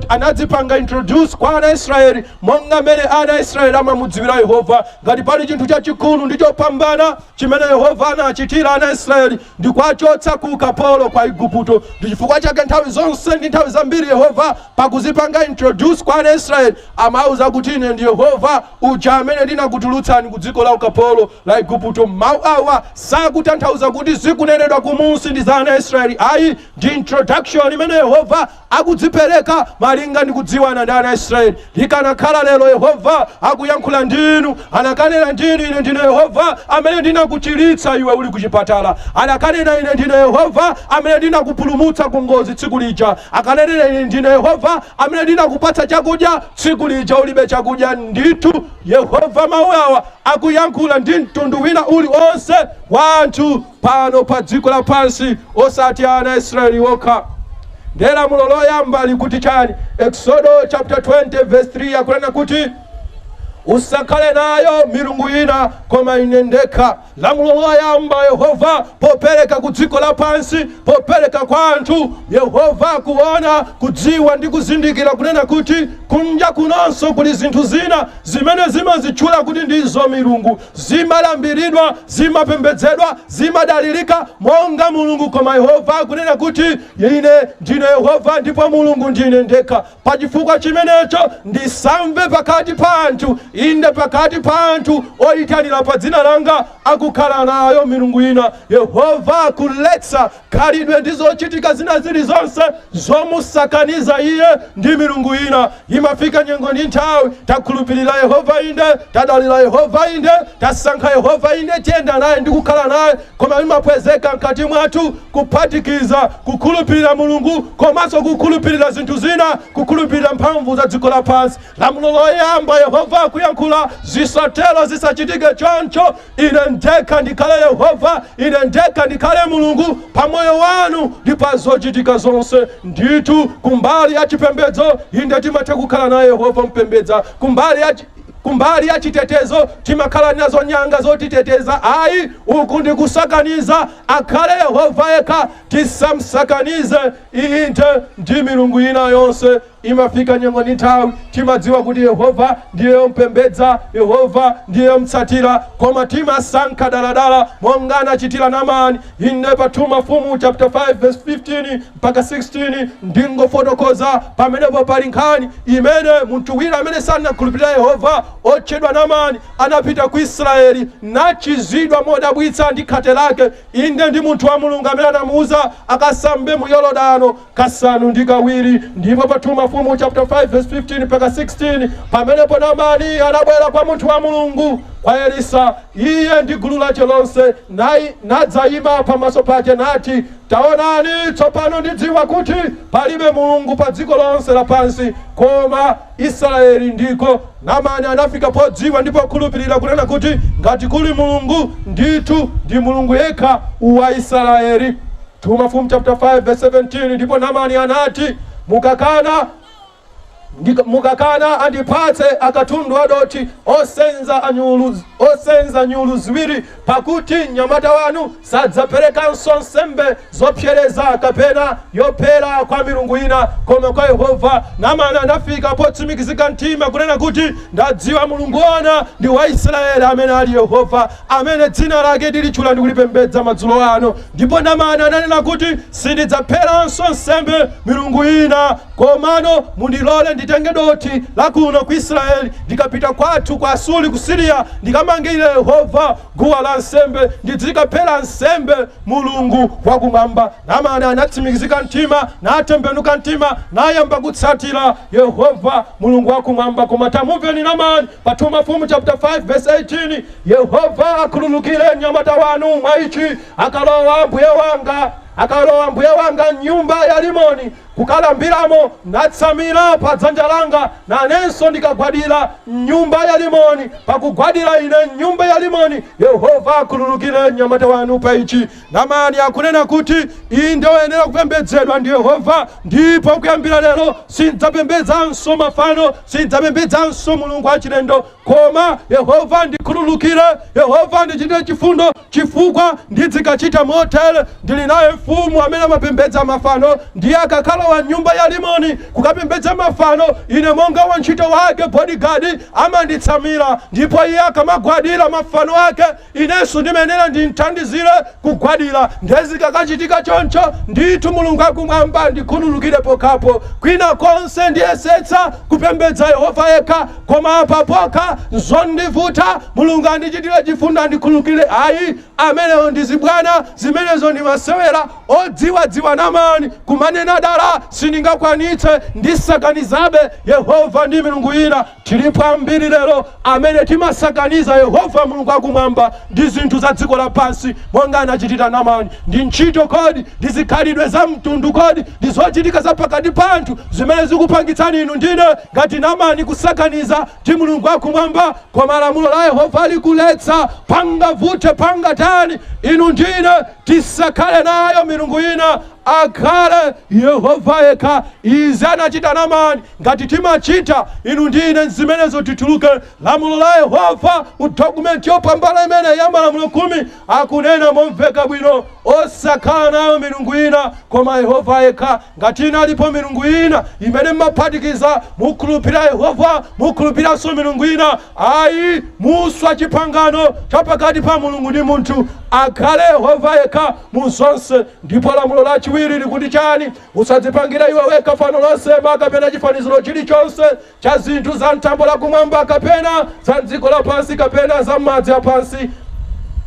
anadzipanga introduce kwa ana a Israeli monga mmene ana a Israeli amamudziwira Yehova. Ngati pali chinthu chachikulu ndi chopambana chimene Yehova anachitira ana a Israeli, ndi kuwachotsa ku ukapolo kwa Igupto. Ndi chifukwa chake nthawi zonse ndi nthawi zambiri Yehova pakuzipanga introduce kwa ana a Israeli amauza kuti, "Ine ndi Yehova uja amene ndinakutulutsani ku dziko la ukapolo la Igupto." Mawu awa sakutanthauza kuti zikunenedwa kumunsi ndi za ana a Israeli, ayi. Ndi introduction imene Yehova akudzipereka malinga ndi kudziwana ndi ana a Israeli. Likanakhala lero Yehova akuyankhula ndinu, anakanena ndinu, "Ine ndine Yehova amene ndinakuchiritsa iwe uli kuchipatala." Anakanena, "Ine ndine Yehova amene ndinakupulumutsa ku ngozi tsiku lija." Akanenera, "Ine ndine Yehova amene ndinakupatsa chakudya tsiku lija ulibe chakudya." Ndithu Yehova mawu awa akuyankhula ndi mtundu wina uliwonse wa anthu pano pa dziko lapansi, osati ana a Israeli okha. Ndiye lamulo loyamba likuti chani? Exodo chapter 20 verse 3 akunena kuti, "Usakhale nayo milungu ina koma ine ndekha." Lamulo loyamba Yehova popereka ku dziko lapansi, popereka kwa anthu, Yehova kuona, kudziwa ndi kuzindikira kunena kuti kunja kunonso kuli zinthu zina zimene zimazitchula kuti ndizo milungu, zimalambiridwa, zimapembedzedwa, zimadalirika monga mulungu. Koma Yehova akunena kuti, "Ine ndine Yehova ndipo Mulungu ndine ndekha." Pachifukwa chimenecho ndisamve pakati pa anthu, inde pakati pa anthu oyitanira pa dzina langa, akukhala nayo milungu ina. Yehova akuletsa khalidwe ndi zochitika zina zilizonse zomusakaniza iye ndi milungu ina. Imafika nyengo ndi nthawi, takhulupirira Yehova, inde, tadalira Yehova, inde, tasankha Yehova, inde, tiyenda naye ndi kukhala naye, koma imapwezeka mkati mwathu kuphatikiza kukhulupirira Mulungu komanso kukhulupirira zinthu zina, kukhulupirira mphamvu za dziko lapansi. Lamulo loyamba Yehova akuyankhula, zisatero, zisachitike choncho. Ine ndekha ndikhale Yehova, ine ndekha ndikhale Mulungu pamoyo wanu ndi pa zochitika zonse. Ndithu kumbali ya chipembedzo, inde, timatha kukhala naye Yehova mpembedza. Kumbali ya chitetezo timakhala nazo nyanga zotiteteza. Ayi, uku ndi kusakaniza. Akhale Yehova yekha, tisamsakanize inde ndi milungu ina yonse. Imafika nyengo ndi nthawi, timadziwa kuti Yehova ndiye yompembedza, Yehova ndiye yomtsatira, koma timasankha daladala monga anachitira Namani. Inde, pa 2 Mafumu chapter 5 verse 15 mpaka 16, ndingofotokoza pamenepo, pali nkhani imene munthu wina amene sanakhulupirira Yehova otchedwa Namani anapita ku Israeli nachizidwa modabwitsa ndi khate lake, inde, ndi munthu wa Mulungu amene anamuuza akasambe mu Yorodano 7. Ndipo pa 2 Mafumu chapter 5 verse 15 mpaka 16, pamenepo Namani anabwera kwa munthu wa Mulungu, kwa Elisa, iye ndi gulu lace lonse, nadzayima pamaso pake nati, "Taonani, tsopano ndidziwa kuti palibe Mulungu pa dziko lonse lapansi koma Israeli ndiko." Namani anafika podziwa ndipo khulupirira kunena kuti ngati kuli Mulungu, ndithu ndi Mulungu yekha wa Israeli. 2 Mafumu chapter 5 verse 17, ndipo Namani anati, "Mukakana andipatse akatundu adoti osenza nyulu 2, pakuti mnyamata wanu sadzaperekanso nsembe zopsereza kapena yophera kwa milungu ina koma kwa Yehova." Namani anafika potsimikizika mtima kunena kuti ndadziwa Mulungu ona ndi wa Israeli amene ali Yehova, amene dzina lake tilitchula ndi kulipembedza madzulo ano. Ndipo Namani ananena kuti, "Sindidzapheranso nsembe milungu ina, komano mundilole nditenge dothi la kuno ku Israeli, ndikapita kwathu ku Asuli, ku Siriya, ndikamangire Yehova guwa la nsembe, ndizikaphera nsembe Mulungu wakumwamba." Namani anatsimikizika mtima, natembenuka mtima, nayamba kutsatira Yehova Mulungu wakumwamba. Koma tamumveni Namani pa 2 Mafumu chapter 5 verse 18, "Yehova akhululukire mnyamata wanu mwa ichi, akalowa mbuye wanga Akalowa mbuye wanga mnyumba ya Rimoni kukalambiramo, natsamira pa dzanja langa, nanenso ndikagwadira mnyumba ya Rimoni. Pakugwadira ine mnyumba ya Rimoni, Yehova akhululukire mnyamata wanu pa ichi. Namani akunena kuti inde, oyenera kupembedzedwa ndi Yehova, ndipo kuyambira lero sindidzapembedzanso mafano, sindidzapembedzanso mulungu achilendo, koma Yehova ndikhululukire, Yehova ndichitire chifundo, chifukwa ndizikachita motere. Ndili naye mfumu amene amapembedza mafano, ndiye akakhala wa nyumba ya Rimoni kukapembedza mafano, ine monga wantchito wake, bodyguard, amanditsamira, ndipo iye akamagwadira mafano ake, inenso ndimayenera ndimthandizire kugwadira. Ndezikakachitika choncho, ndithu Mulungu akumwamba ndikhululukire pokhapo. Kwina konse ndiyesetsa kupembedza Yehova yekha, koma apa pokha nzondivuta. Mulungu andichitire chifundo, andikhululukire. Ayi, amenewo ndi zibwana, zimenezo ndi masewera odziwadziwa. Namani kumanena dala, sindingakwanitse, ndisakanizabe Yehova ndi milungu ina. Tilipo ambiri lero amene timasakaniza Yehova Mulungu akumwamba ndi zinthu za dziko lapansi, monga anachitira Namani. Ndi ntchito kodi, ndi zikhalidwe za mtundu kodi, ndi zochitika za pakati pa anthu zimene zikupangitsani inu ndine ngati Namani kusakaniza ndi Mulungu akumwamba? Koma lamulo la Yehova likuletsa, pangavute pangatani, inu ndine tisakhale nayo milungu ina, akhale Yehova yekha. Izi anachita Namani, ngati timachita inu ndine zimenezo, tituluke. Lamulo la Yehova mu dokumenti yopambana imene ya Malamulo 10 akunena momveka bwino, osakhala nayo milungu ina koma Yehova yekha. Ngati inalipo milungu ina imene mmaphatikiza, mukhulupirira Yehova, mukhulupiriranso milungu ina, ayi, muswa chipangano chapakati pa Mulungu ndi munthu. Akhale Yehova yekha mu zonse. Ndipo lamulo lachiwiri likuti chani? Usadzipangira iwe wekha fano losema kapena chifaniziro chilichonse cha zinthu za mtambo lakumwamba, kapena za dziko lapansi, kapena za madzi apansi,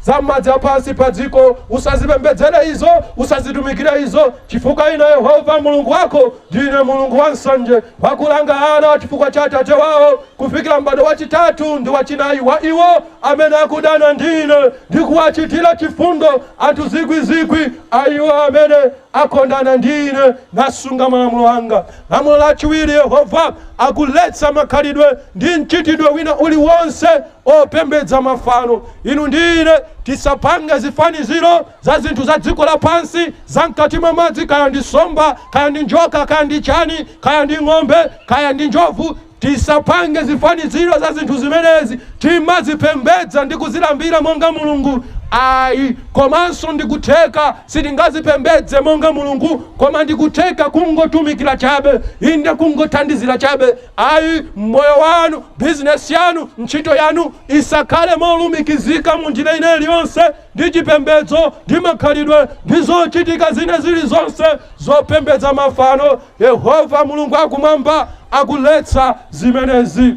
za madzi apansi pa dziko. Usazipembedzere izo, usazitumikire izo, chifukwa ine Yehova Mulungu wako ndine Mulungu wa nsanje, wakulanga ana chifukwa cha atate wawo kufikira m'bado wachitatu ndi wachinayi wa iwo amene akudana ndine, ndi kuwachitira chifundo anthu zikwizikwi a iwo amene akondana ndine nasunga malamulo anga. Lamulo lachiwiri, Yehova akuletsa makhalidwe ndi mchitidwe wina uliwonse opembedza mafano. Inu ndine tisapange zifaniziro za zinthu za dziko lapansi, za mkati mwa madzi, kaya ndi somba, kaya ndi njoka, kaya ndi chani, kaya ndi ng'ombe, kaya ndi njovu. Tisapange zifaniziro za zinthu zimenezi, timazipembedza ndi kuzilambira monga Mulungu. Ayi, komanso ndikutheka sitingazipembedze monga Mulungu, koma ndikutheka kungotumikira chabe, inde, kungothandizira chabe. Ayi, moyo wanu, bizinesi yanu, ntchito yanu isakhale molumikizika mu njira ina iliyonse ndi chipembedzo, ndi makhalidwe, ndi zochitika zina zilizonse zopembedza mafano. Yehova Mulungu akumwamba akuletsa zimenezi.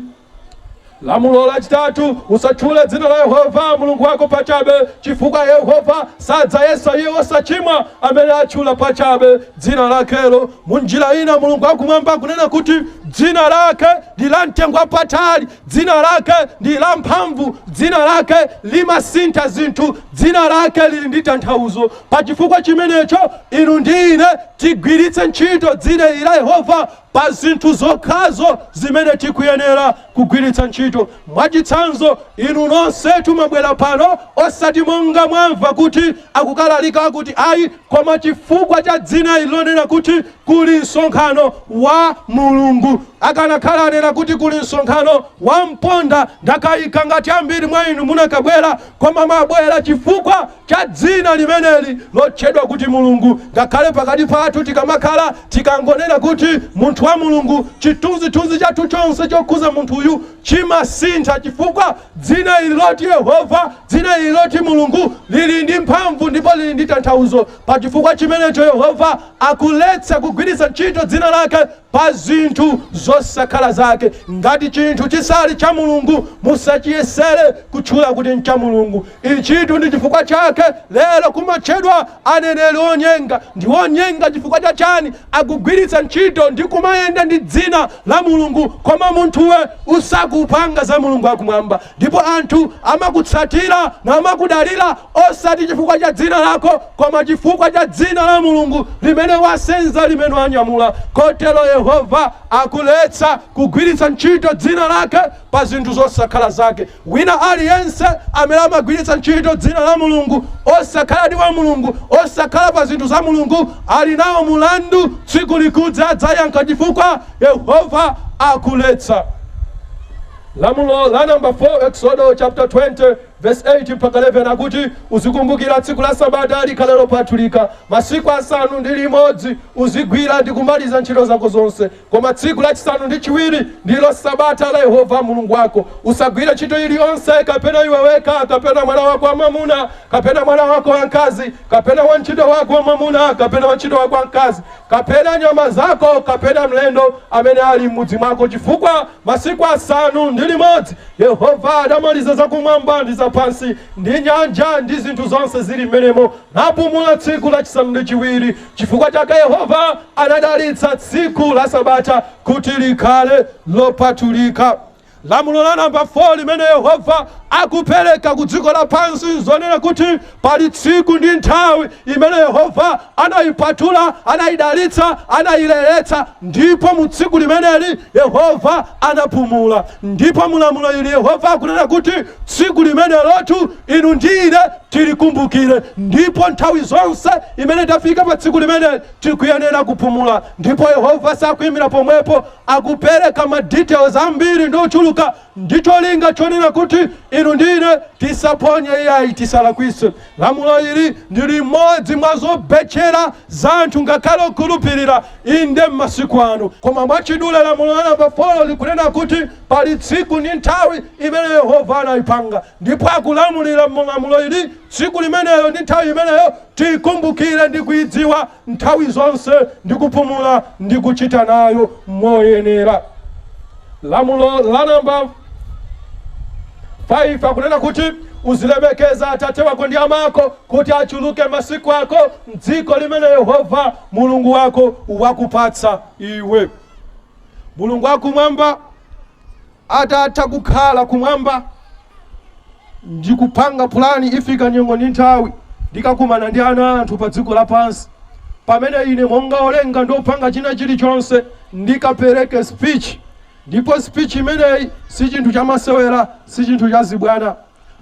Lamulo lachitatu, usatchule dzina la Yehova Mulungu wako pachabe, chifukwa Yehova sadzayesa iye wosachimwa amene atchula pachabe dzina lakelo. Mu njira ina, Mulungu akumwamba akunena kuti dzina lake ndi la mtengo wapatali, dzina lake ndi la mphamvu, dzina lake limasintha zinthu, dzina lake lili ndi tanthauzo. Pa chifukwa chimenecho, inu ndi ine tigwiritse ntchito dzina ili la Yehova pa zinthu zokhazo zimene tikuyenera kugwiritsa ntchito. Mwachitsanzo, inu nonse tumabwera pano osati monga mwamva kuti akukalalika kuti, ayi, koma chifukwa cha dzina ili lonena kuti kuli msonkhano wa Mulungu. Akanakhala anena kuti kuli msonkhano wa mponda, ndakayika ngati ambiri mwa inu munakabwera, koma mabwera chifukwa cha dzina limeneli lotchedwa kuti Mulungu. Ngakhale pakati pathu tikamakhala, tikangonena kuti munthu wa Mulungu, chithunzithunzi chathu chonse chokhuza munthuyu chimasintha, chifukwa dzina ili loti Yehova, dzina ili loti Mulungu, lili ndi mphamvu ndipo lili ndi tanthauzo. Pa chifukwa chimenecho, Yehova akuletsa kugwiritsa ntchito dzina lake pa zinthu zosakhala zake. Ngati chinthu chisali cha Mulungu, musachiyesere kutchula kuti ncha Mulungu. Ichitu ndi chifukwa chake lero kumatchedwa aneneri onyenga. Ndi onyenga chifukwa cha chani? Akugwiritsa ntchito ndi kumanena Ukamayenda ndi dzina la Mulungu koma munthuwe usakupanga za Mulungu akumwamba, ndipo anthu amakutsatira namakudalira osati chifukwa cha dzina lako koma chifukwa cha dzina la Mulungu limene wasenza, limene wanyamula. Kotero Yehova akuletsa kugwiritsa ntchito dzina lake pa zinthu zosakhala zake. Wina aliyense amene amagwiritsa ntchito dzina la Mulungu osakhala ndi wa Mulungu, osakhala pa zinthu za Mulungu, ali nawo mulandu. Tsiku likudza adzayankha, chifukwa Yehova akuletsa. Lamulo la namba 4, Exodo chapter 20 verse 8 mpaka 11, akuti, "Uzikumbukira tsiku la Sabata likhale lopatulika. Masiku 6 uzigwira ndi kumaliza ntchito zako zonse, koma tsiku lachisanu ndi chiwiri ndilo Sabata la Yehova Mulungu wako. Usagwire ntchito iliyonse, kapena iwe wekha, kapena mwana wako wamwamuna, kapena mwana wako wamkazi, kapena wantchito wako wamwamuna, kapena wantchito wako wamkazi, kapena nyama zako, kapena mlendo amene ali m'mudzi mwako, chifukwa masiku 6 Yehova adamaliza zakumwamba ndi zapansi ndi nyanja ndi zinthu zonse zili m'menemo, napumula tsiku lachisanu ndi chiwiri. Chifukwa chake Yehova anadalitsa tsiku la Sabata kuti likhale lopatulika." Lamulo la namba 4 limene Yehova akupereka ku dziko lapansi, zonena kuti pali tsiku ndi nthawi imene Yehova anayipatula, anayidalitsa, anayileretsa, ndipo mu tsiku limeneli Yehova anapumula. Ndipo mulamulo ili Yehova akunena kuti tsiku limenelotu inu ndi ine tilikumbukire, ndipo nthawi zonse imene tafika pa tsiku limeneli tikuyenera kupumula. Ndipo Yehova sakuyimira pomwepo, akupereka ma details ambiri ndi ochuluka ndi cholinga chonena kuti inu ndine tisaphonye iyayi, tisalakwise. Lamulo ili ndi limodzi mwa zobetchera za anthu, ngakhale okhulupirira, inde, m'masiku ano. Koma mwachidule, lamulo la namba 4 likunena kuti pali tsiku ndi nthawi imene Yehova anayipanga, ndipo akulamulira mulamulo ili, tsiku limeneyo ndi nthawi imeneyo tikumbukire ndi kuidziwa nthawi zonse ndi kupumula ndi kuchita nayo moyenera. Lamulo la namba 5 akunena kuti, "Uzilemekeza atate wako ndi amako, kuti achuluke masiku ako mdziko limene Yehova Mulungu wako wakupatsa iwe." Mulungu wakumwamba atatha kukhala kumwamba ndi kupanga pulani, ifika nyengo ndi nthawi ndikakumana ndi ana anthu pa dziko lapansi, pamene ine monga olenga ndi opanga china chilichonse ndikapereke speech. Ndipo speech imeneyi si chinthu chamasewera, si chinthu cha zibwana.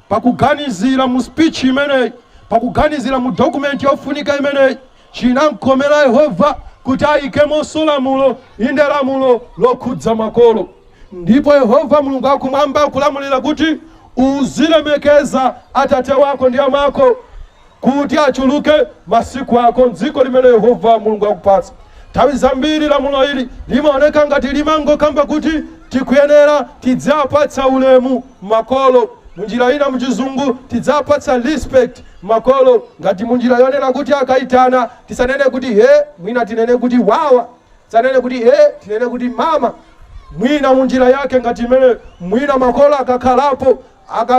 Pakuganizira mu speech imeneyi, pakuganizira mu document yofunika imeneyi, chinamkomera Yehova kuti ayikemonso lamulo, inde, lamulo lokhudza makolo. Ndipo Yehova Mulungu akumwamba akulamulira kuti uzilemekeza atate wako ndi amako, kuti achuluke masiku ako mdziko limene Yehova Mulungu akupatsa. Nthawi zambiri lamulo ili limaoneka ngati limangokamba kuti tikuyenera tidzapatsa ulemu makolo, munjira ina muchizungu tidzapatsa respect makolo, ngati munjira yonena kuti akayitana tisanene kuti he, mwina tinene kuti wawa, tisanene kuti he, tinene kuti mama, mwina munjira yake ngati imene. Mwina makolo akakhalapo,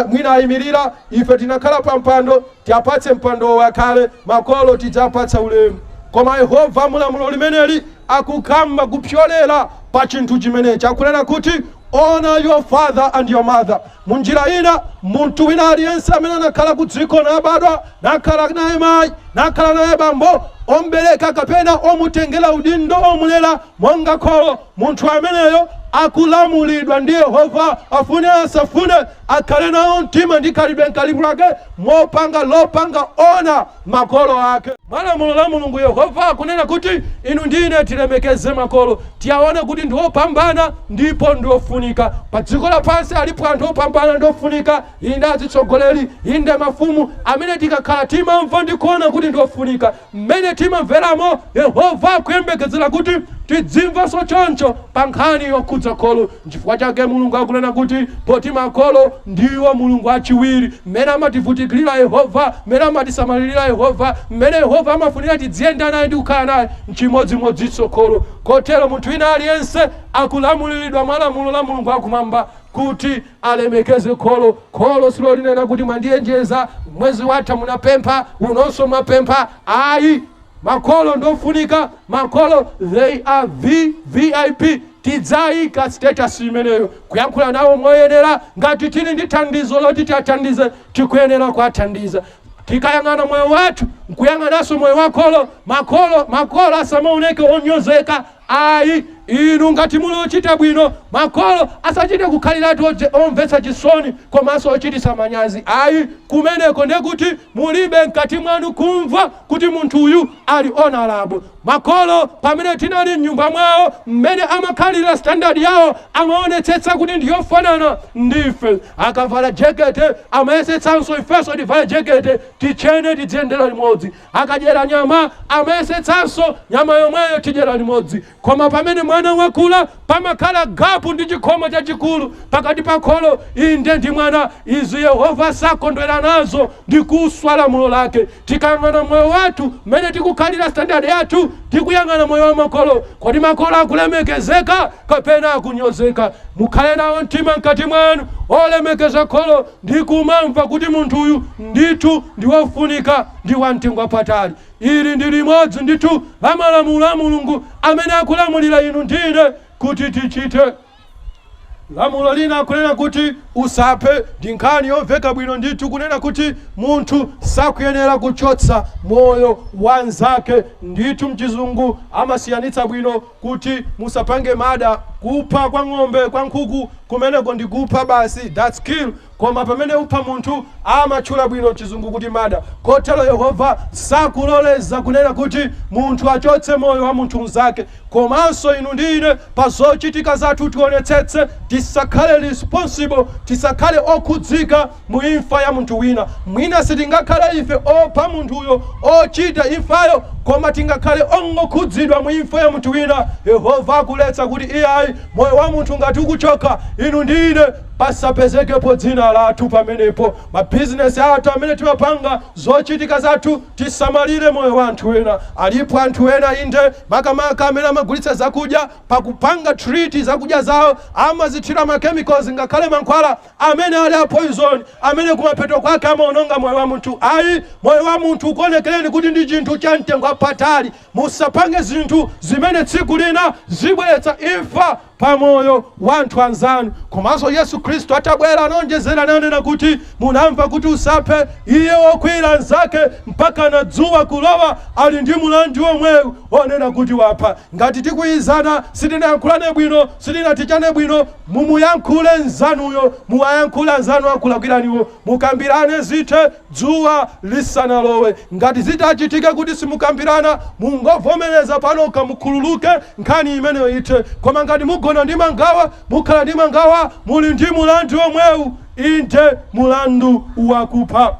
mwina ayimirira, ife tinakhala pa mpando, tiapatse mpando wakhale makolo, tidzapatsa ulemu. Koma Yehova mulamulo limeneli akukamba kupyolera pa chinthu chimenechi, akunena kuti, "Honor your father and your mother." Munjira ina, munthu wina aliyense amene anakhala ku dziko, nabadwa, nakhala naye mayi, nakhala naye bambo, ombereka kapena omutengera udindo omulera monga kholo, munthu ameneyo akulamulidwa ndi Yehova, afune asafune, akhale nawo mtima ndi khalidwe mkalibu lake mopanga lopanga honour makolo ake. Mwalamulo la Mulungu, Yehova akunena kuti inu ndine tilemekeze makolo, tiyaone kuti ndi opambana ndipo ndi ofunika pa dziko lapansi. Alipo anthu opambana ndi ofunika, inde, azitsogoleri, inde, mafumu, amene tikakhala timamva ndi kuona kuti ndi ofunika. Mmene timamveramo, Yehova akuyembekezera kuti tidzimvanso choncho pa nkhani yokhudza kholo. Nchifukwa chake Mulungu akunena kuti, poti makolo ndiwo Mulungu achiwiri, mmene amativutikirira Yehova, mmene amatisamalirira Yehova, mmene Yehova amafunira tidziyenda naye ndi kukhala naye, nchimodzimodzinso kholo. Kotero munthu wina aliyense akulamuliridwa mwa lamulo la Mulungu akumwamba kuti alemekeze kholo. Kholo silolinena kuti mwandiyenjeza, mwezi watha munapempha, unonso mwapempha, ayi. Makolo ndofunika, makolo they are VVIP. Tidzayika status imeneyo, kuyankhula nawo moyenera. Ngati tili ndi thandizo loti tiathandize, tikuyenera kuathandiza. Tikayang'ana moyo wathu nkuyang'ananso moyo wakholo, makolo asamaoneke onyozeka ayi. Inu ngati muli ochita bwino, makolo asachite kukhaliratu omvetsa chisoni komanso ochititsa manyazi ayi. Kumeneko ndekuti mulibe mkati mwanu kumva kuti munthu uyu ali honorable. Makolo pamene tinali mnyumba mwawo, mmene amakhalira, standard yawo amaonetsetsa kuti ndiyofanana ndife. Akavala jekete, amayesetsanso ifenso tivale jekete, tichene, tidziyendera limodzi. Akadyera nyama, amayesetsanso nyama yomweyo tidyera limodzi. Koma pamene mwana wakula, pamakhala gap ndi chikhomo chachikulu pakati pa kholo inde ndi mwana. Izi Yehova sakondwera nazo, ndi kuswa lamulo lake. Tikayang'ana moyo wathu mmene tikukhalira, standard yathu, tikuyang'ana moyo wa makolo, kodi makolo akulemekezeka kapena akunyozeka? Mukhale nawo mtima mkati mwanu olemekeza kholo ndi kumamva kuti munthu uyu ndithu ndi wofunika, ndi wamtengo wapatali. Ili ndi limodzi ndithu la malamulo a Mulungu amene akulamulira inu ndine kuti tichite. Lamulo lina akunena kuti usaphe. Ndi nkhani yomveka bwino ndithu kunena kuti munthu sakuyenera kuchotsa moyo wa nzake. Ndithu mchizungu amasiyanitsa bwino kuti musapange murder. Kupha kwa ng'ombe, kwa nkhuku, kumeneko ndi kupha basi, that's kill. Koma pamene upha munthu, amatchula bwino chizungu kuti murder. Kotero Yehova sakuloleza kunena kuti munthu achotse moyo wa munthu mnzake. Komanso inu ndi ine, pa zochitika zathu tionetsetse tisakhale responsible, tisakhale okhudzika mu imfa ya munthu wina. Mwina sitingakhale ife opha munthuyo, ochita imfayo, koma tingakhale ongokhudzidwa mu imfa ya munthu wina. Yehova akuletsa kuti iyayi, moyo wa munthu ngati ukuchoka, inu ndi ine pasapezekepo dzina lathu pamenepo. Mabizinesi athu amene timapanga, zochitika zathu, tisamalire moyo wa anthu ena. Alipo anthu ena inde, makamaka amene amagulitsa zakudya, pakupanga treat zakudya zawo amazithira ma chemicals, ngakhale mankhwala amene ali a poison, amene kumapeto kwake amaononga moyo wa munthu. Ayi, moyo wa munthu ukuonekereni kuti ndi chinthu cha mtengo wapatali. Musapange zinthu zimene tsiku lina zibweretsa imfa pa moyo wa anthu anzanu. Komanso Yesu Khristu atabwera anaonjezera nanena kuti munamva kuti usaphe. Iye wokwiyira nzake mpaka na dzuwa kulowa ali ndi mulandu omwewu onena kuti wapha. Ngati tikwiyizana, sitinayankhulane bwino, sitinatichane bwino, mumuyankhule nzanuyo, muwayankhule anzanu akulakwiraniwo, mukambirane, zithe dzuwa lisanalowe. Ngati zitachitike kuti simukambirana, mungovomereza panoka, mukhululuke, nkhani imeneyo ithe. Koma ngati mugona ndi mangawa, mukhala ndi mangawa, muli ndi mulandu omwewu, inde, mulandu wakupha.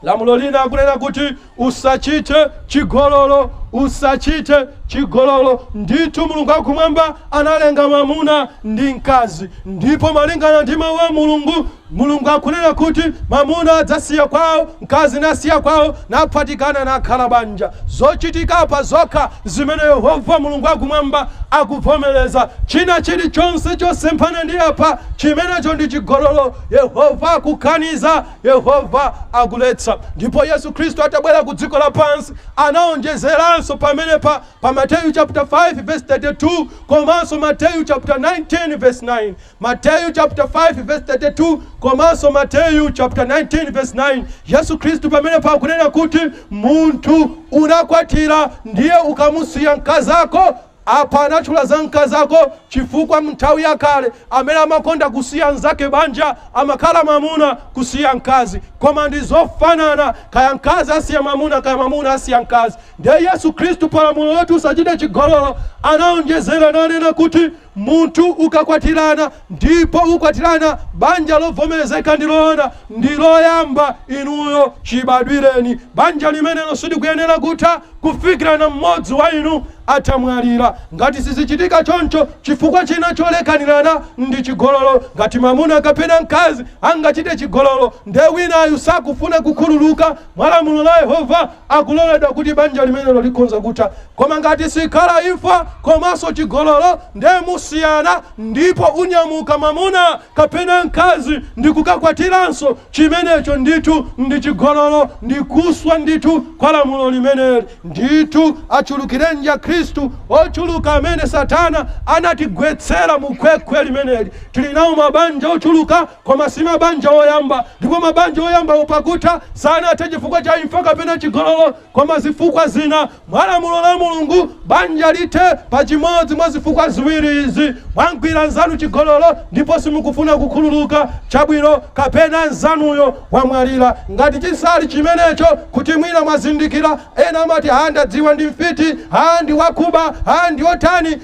Lamulo lina akunena kuti usachite chigololo, usachite chigololo. Ndithu Mulungu akumwamba analenga mwamuna ndi mkazi, ndipo malingana ndi mawu a Mulungu, Mulungu akunena kuti mwamuna adzasiya kwawo, mkazi nasiya kwawo, naphatikana, nakhala banja. Zochitika pa zokha zimene Yehova Mulungu akumwamba akuvomereza. China chilichonse chosemphana ndi apa, chimenecho ndi chigololo. Yehova akukaniza, Yehova akuletsa. Ndipo Yesu Khristu atabwera ku dziko lapansi anaonjezeranso pamenepa pa Mateyu chapter 5 verse 32 komanso Mateyu chapter 19 verse 9. Mateyu chapter 5 verse 32 komanso Mateyu chapter 19 verse 9, Yesu Khristu pamenepa akunena kuti munthu unakwatira ndiye ukamusiya mkazako. Apa anatchula za mkazako chifukwa mnthawi yakale amene amakonda kusiya mnzake banja amakhala mwamuna kusiya mkazi. Koma ndi zofanana, kaya mkazi asiya mwamuna, kaya mwamuna asiya mkazi. Ndiye Yesu Khristu palamulo loti usachite chigololo anaonjezera nanena kuti munthu ukakwatirana, ndipo ukwatirana banja lovomerezeka ndi loona ndi loyamba inuyo chibadwireni, banja limenelo silikuyenera kutha kufikirana mmodzi wa inu atamwalira. Ngati sizichitika choncho, chifukwa china cholekanirana ndi chigololo. Ngati mwamuna kapena mkazi angachite chigololo, nde winayu sakufuna kukhululuka, mwa lamulo la Yehova akuloledwa kuti banja limenelo likhonza kutha. Koma ngati sikhala imfa komanso chigololo, nde Musiyana ndipo unyamuka mamuna kapena mkazi ndikukakwatiranso, chimenecho ndithu ndi chigololo, ndikuswa ndithu kwa lamulo limeneli. Ndithu achulukirenji Akhristu ochuluka amene Satana anatigwetsera mu khwekhwe limeneli. Tili nawo mabanja ochuluka, koma si mabanja oyamba, ndipo mabanja oyamba upakutha sanathe chifukwa cha imfa kapena chigololo, koma zifukwa zina. Mwa lamulo la Mulungu, banja lithe pa chimodzi mwa zifukwa ziwiri izi: mwagwira nzanu chigololo ndipo simukufuna kukhululuka, chabwino, kapena nzanuyo wamwalira. Ngati chisali chimenecho, kuti mwina mwazindikira, ena amati, "Ha, ndadziwa ndi mfiti, ha, ndi wakuba, ha, ndi otani."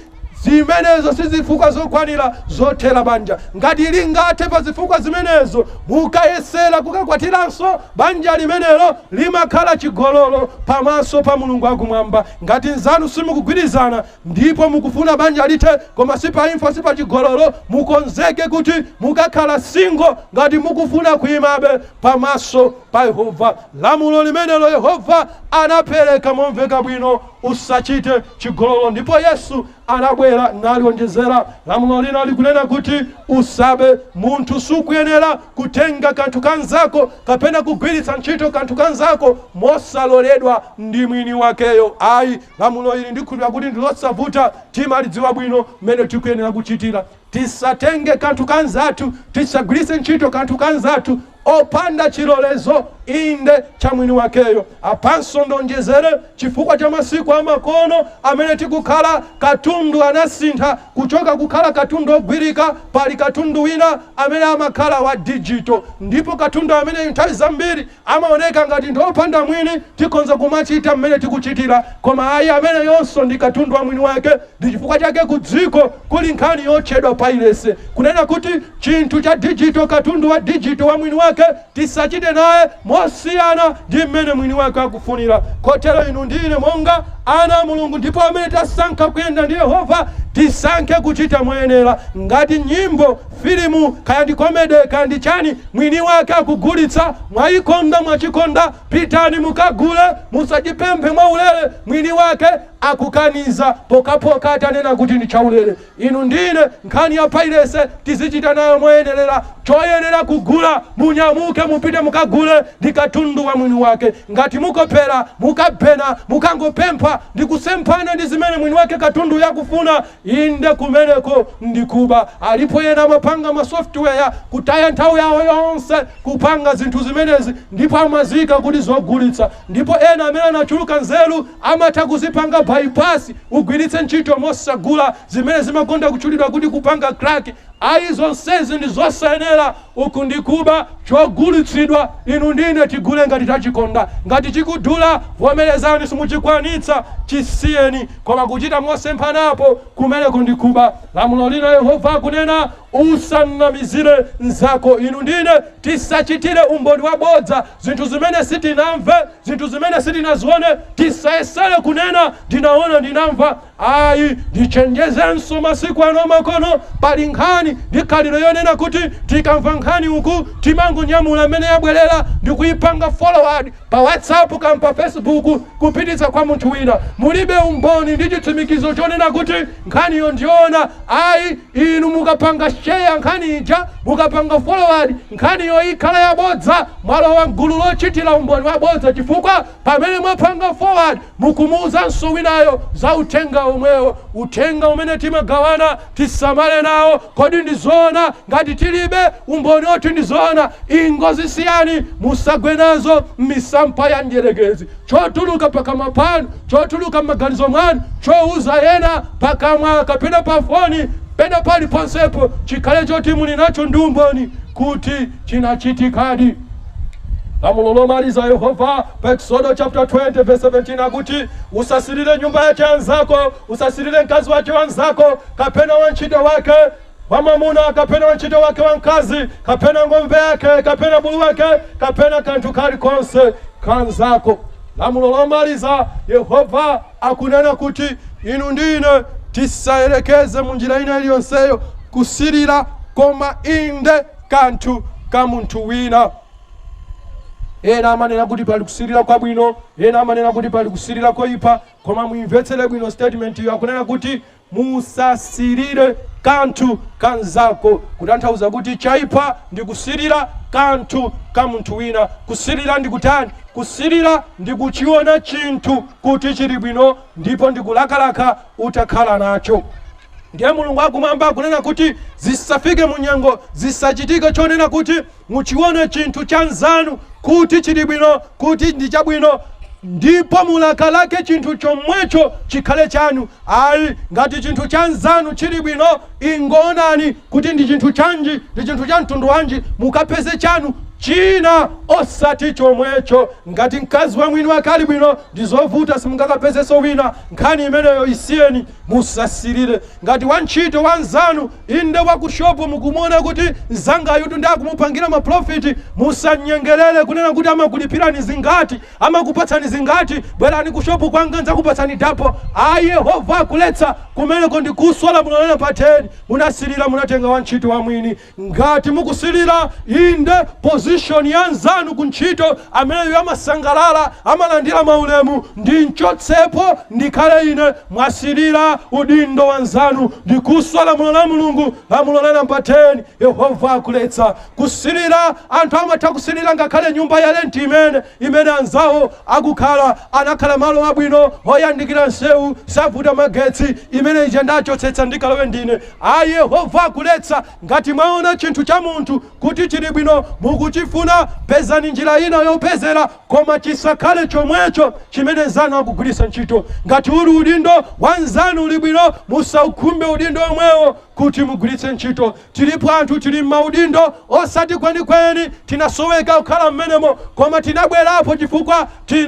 Zimenezo si zifukwa zokwanira zothera banja. Ngati lingathe pa zifukwa zimenezo, mukayesera kukakwatiranso, banja limenelo limakhala chigololo pamaso pa Mulungu akumwamba. Ngati nzanu simukugwirizana ndipo mukufuna banja lithe, koma si pa imfa, si pa chigololo, mukonzeke kuti mukakhala single ngati mukufuna kuyimabe pamaso pa Yehova. Lamulo limenelo Yehova anapereka momveka bwino: usachite chigololo. Ndipo Yesu anabwera nalionjezera lamulo lina likunena kuti usabe. Munthu sukuyenera kutenga kanthu kanzako kapena kugwiritsa ntchito kanthu kanzako mosaloledwa ndi mwini wakeyo, ayi. Lamulo ili ndikhulupirira kuti ndilosavuta, timalidziwa bwino mmene tikuyenera kuchitira. Tisatenge kanthu kanzathu, tisagwiritse ntchito kanthu kanzathu opanda chilolezo inde cha mwini wakeyo. Apanso ndonjezere, chifukwa cha masiku amakono amene tikukhala, katundu anasintha kuchoka kukhala katundu ogwirika. Pali katundu wina amene amakhala wa digital, ndipo katundu amene nthawi zambiri amaoneka ngati ndi opanda mwini, tikonza kumachita mmene tikuchitira, koma ayi, amene yonso ndi katundu wa mwini wake. Ndi chifukwa chake ku dziko kuli nkhani yotchedwa piracy, kunena kuti chinthu cha digital, katundu wa digital wa mwini wake, tisachite naye mosiyana ndi mmene mwini wake akufunira. Kotero inu ndine monga ana a Mulungu ndipo amene tasankha kuyenda ndi Yehova, tisankhe kuchita moyenera. Ngati nyimbo, filimu, kaya ndi comedy, kaya ndi chani, mwini wake akugulitsa, mwayikonda, mwachikonda, pitani mukagule, musachipemphe mwaulere. Mwini wake akukaniza pokapoka atanena kuti ndi chaulere. Inu ndine, nkhani ya piracy tizichita nayo moyenerera. Choyenera kugula, munyamuke mupite mukagule, ndi katundu wa mwini wake. Ngati mukopera, mukapena, mukangopempha ndi kusemphana ndi zimene mwini wake katundu yakufuna, inde, kumeneko ndikuba. Alipo ena amapanga ma software, kutaya nthawi yawo yonse kupanga zinthu zimenezi, ndipo amazika kuti zogulitsa, ndipo ena amene anachuluka nzeru amatha kuzipanga bypass, ugwiritse ntchito mosagula, zimene zimakonda kutchulidwa kuti kupanga crack. Ayi, zonsezi ndi zosayenera, uku ndikuba. Chogulitsidwa, inu ndine tigule ngati tachikonda. Ngati chikudula, vomerezani simuchikwanitsa, chisiyeni, koma kuchita mosemphanapo, kumeneko ndikuba. Lamulo lina Yehova akunena, usanamizire nzako. Inu ndine tisachitire umboni wabodza zinthu zimene sitinamve, zinthu zimene sitinazione. Tisayesere kunena ndinaona, ndinamva, ayi. Ndichenjezenso, masiku ano makono pali nkhani ndi khalidwe yonena kuti tikamva nkhani uku, timangonyamula amene yabwerera ndi kuyipanga forward pa WhatsApp kam pa Facebook, kupititsa kwa munthu wina. Mulibe umboni ndi chitsimikizo chonena kuti nkhaniyo ndiyoona, ayi. Inu mukapanga share nkhani ija, mukapanga forward nkhaniyo, ikhala yabodza. Mwalowa mgulu lochitira umboni wabodza, chifukwa pamene mwapanga forward, mukumuuzanso winayo za uthenga omwewo. Uthenga umene timagawana tisamale nawo. Kodi ndizoona? Ngati tilibe umboni oti ndizoona, ingozisiyani, musagwe nazo m'misampha ya mdierekezi. Chotuluka pakamwa panu, chotuluka m'maganizo mwanu, chouza ena pakamwa kapena pa foni, pena paliponsepo, chikhale choti muli nacho ndi umboni kuti chinachitikadi. Lamulo lomaliza, Yehova pa Exodo chapter 20 verse 17 akuti, usasirire nyumba yache anzako, usasirire mkazi wache wanzako, kapena wantchito wake wamwamuna, kapena wantchito wake wamkazi, kapena ng'ombe yake, kapena bulu wake, kapena kanthu kalikonse kanzako. Lamulo lomaliza, Yehova akunena kuti inu ndine tisayerekeze munjira ina iliyonseyo kusirira, koma inde, kanthu ka munthu wina. Ena amanena kuti pali kusirira kwabwino, ena amanena kuti pali kusirira koyipa, koma muimvetsere bwino statement iyo. Akunena kuti Musasirire kanthu kanzako, kutanthauza kuti chaipa ndi kusirira kanthu ka munthu wina. Kusirira ndi kutani? Kusirira ndi kuchiona chinthu kuti chili bwino ndipo ndikulakalaka utakhala nacho. Ndiye Mulungu akumwamba akunena kuti zisafike munyengo, zisachitike chonena kuti muchione chinthu cha nzanu kuti chili bwino, kuti ndi chabwino, ndipo mulakalake chinthu chomwecho chikhale chanu. Ayi, ngati chinthu cha nzanu chili bwino, ingoonani kuti ndi chinthu chanji, ndi chinthu cha mtundu wanji, mukapeze chanu china, osati chomwecho. Ngati mkazi wa mwini wake ali bwino, ndi zovuta, simungakapezenso wina. Nkhani imeneyo isiyeni, musasirire. Ngati wantchito wa nzanu, inde, wakushopu, mukumuona kuti mzangayutu ndi akumupangira ma profit, musanyengerere kunena kuti amakulipirani zingati, amakupatsani zingati, bwerani kushopu kwanga nzakupatsani double. Ayi, Yehova akuletsa kumeneko, ndikuswa lamulo la namba 10. Munasirira, munatenga wantchito wa mwini. Ngati mukusirira, inde, position ya nzanu ku ntchito ameneyo amasangalala, amalandira maulemu, ndi nchotsepo ndikhale ine, mwasirira udindo wa nzanu, ndikuswa lamulo la Mulungu, lamulo la namba 10. Yehova akuletsa kusirira. Anthu amatha kusirira ngakhale nyumba ya rent imene anzawo akukhala, anakhala malo abwino oyandikira nsewu, savuta magetsi, imene ija ndachotsetsa, ndikalowe ndine. Ayi, Yehova akuletsa. Ngati mwaona chinthu cha munthu kuti chili bwino, mukuchifuna, pezani njira ina yopezera, koma chisakhale chomwecho chimene nzanu akugwiritsa ntchito. Ngati uli udindo wa nzanu uli bwino, musaukhumbe udindo omwewo kuti mugwiritse ntchito. Tilipo anthu tili m'maudindo osati kwenikweni tinasoweka kukhala m'menemo, koma tinabwerapo chifukwa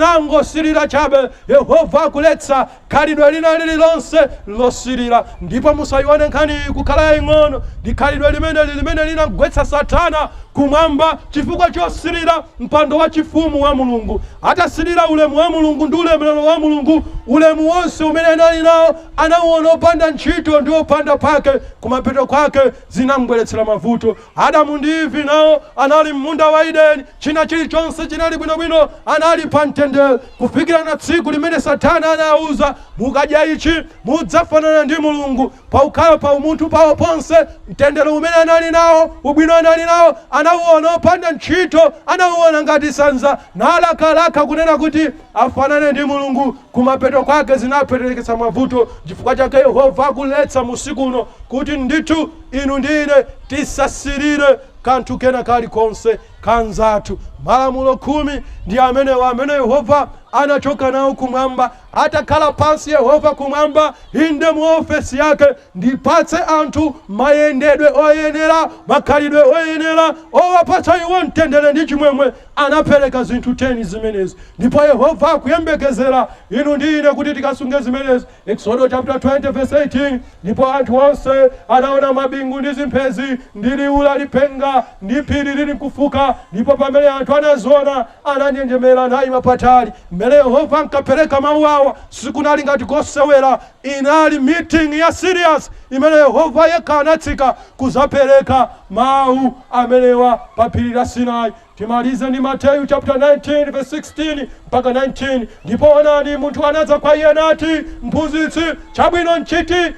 tinangosirira chabe. Yehova akuletsa khalidwe lina lililonse losirira, ndipo musayione nkhani iyi kukhala yaying'ono. Ndi khalidwe limeneli limene linagwetsa Satana kumwamba chifukwa chosirira mpando wa chifumu wa Mulungu. Atasirira ulemu wa Mulungu ndi ulemerero wa Mulungu, ulemu wonse umene anali nawo anauona opanda ntchito ndi opanda pake. Kumapeto kwake zinambweretsera mavuto. Adamu ndi Ivi nawo anali munda wa Edeni, china chilichonse chinali bwinobwino, anali pa mtendere, kufikira na tsiku limene Satana anawuza, "Mukadya ichi mudzafanana ndi Mulungu." Paukhala pa umunthu pawo ponse, mtendere umene anali nawo, ubwino anali nawo, anauona opanda ntchito, anauona ngati sanza, nalakalaka kunena kuti afanane ndi Mulungu. Kumapeto kwake zinapereketsa mavuto. Chifukwa chake Yehova akuletsa musiku uno kuti ndithu inu ndi ine tisasirire kanthu kena kalikonse kanzathu. Malamulo 10 ndi amenewo amene Yehova anachoka nawo kumwamba. Atakhala pansi Yehova kumwamba, inde, mu ofesi yake, ndipatse anthu mayendedwe oyenera, makhalidwe oyenera owapatsa iwo mtendere ndi chimwemwe, anapereka zinthu 10 zimenezi, ndipo Yehova akuyembekezera inu ndi ine kuti tikasunge zimenezi. Exodo chapter 20 verse 18: Ndipo anthu onse anaona mabingu ndi zimphezi ndi liwu la lipenga ndi phiri lili nkufuka, ndipo pamene anthu anaziona ananjenjemera nayima patali. Mmene Yehova ankapereka mawu awa, sikunali ngati kosewera, inali meeting ya serious imene Yehova yekha anatsika kuzapereka mawu amenewa pa phiri la Sinai. Timalize ndi Mateyu chapter 19 verse 16 mpaka 19. Ndipo onani, munthu anadza kwa iye nati, "Mphunzitsi, chabwino nchiti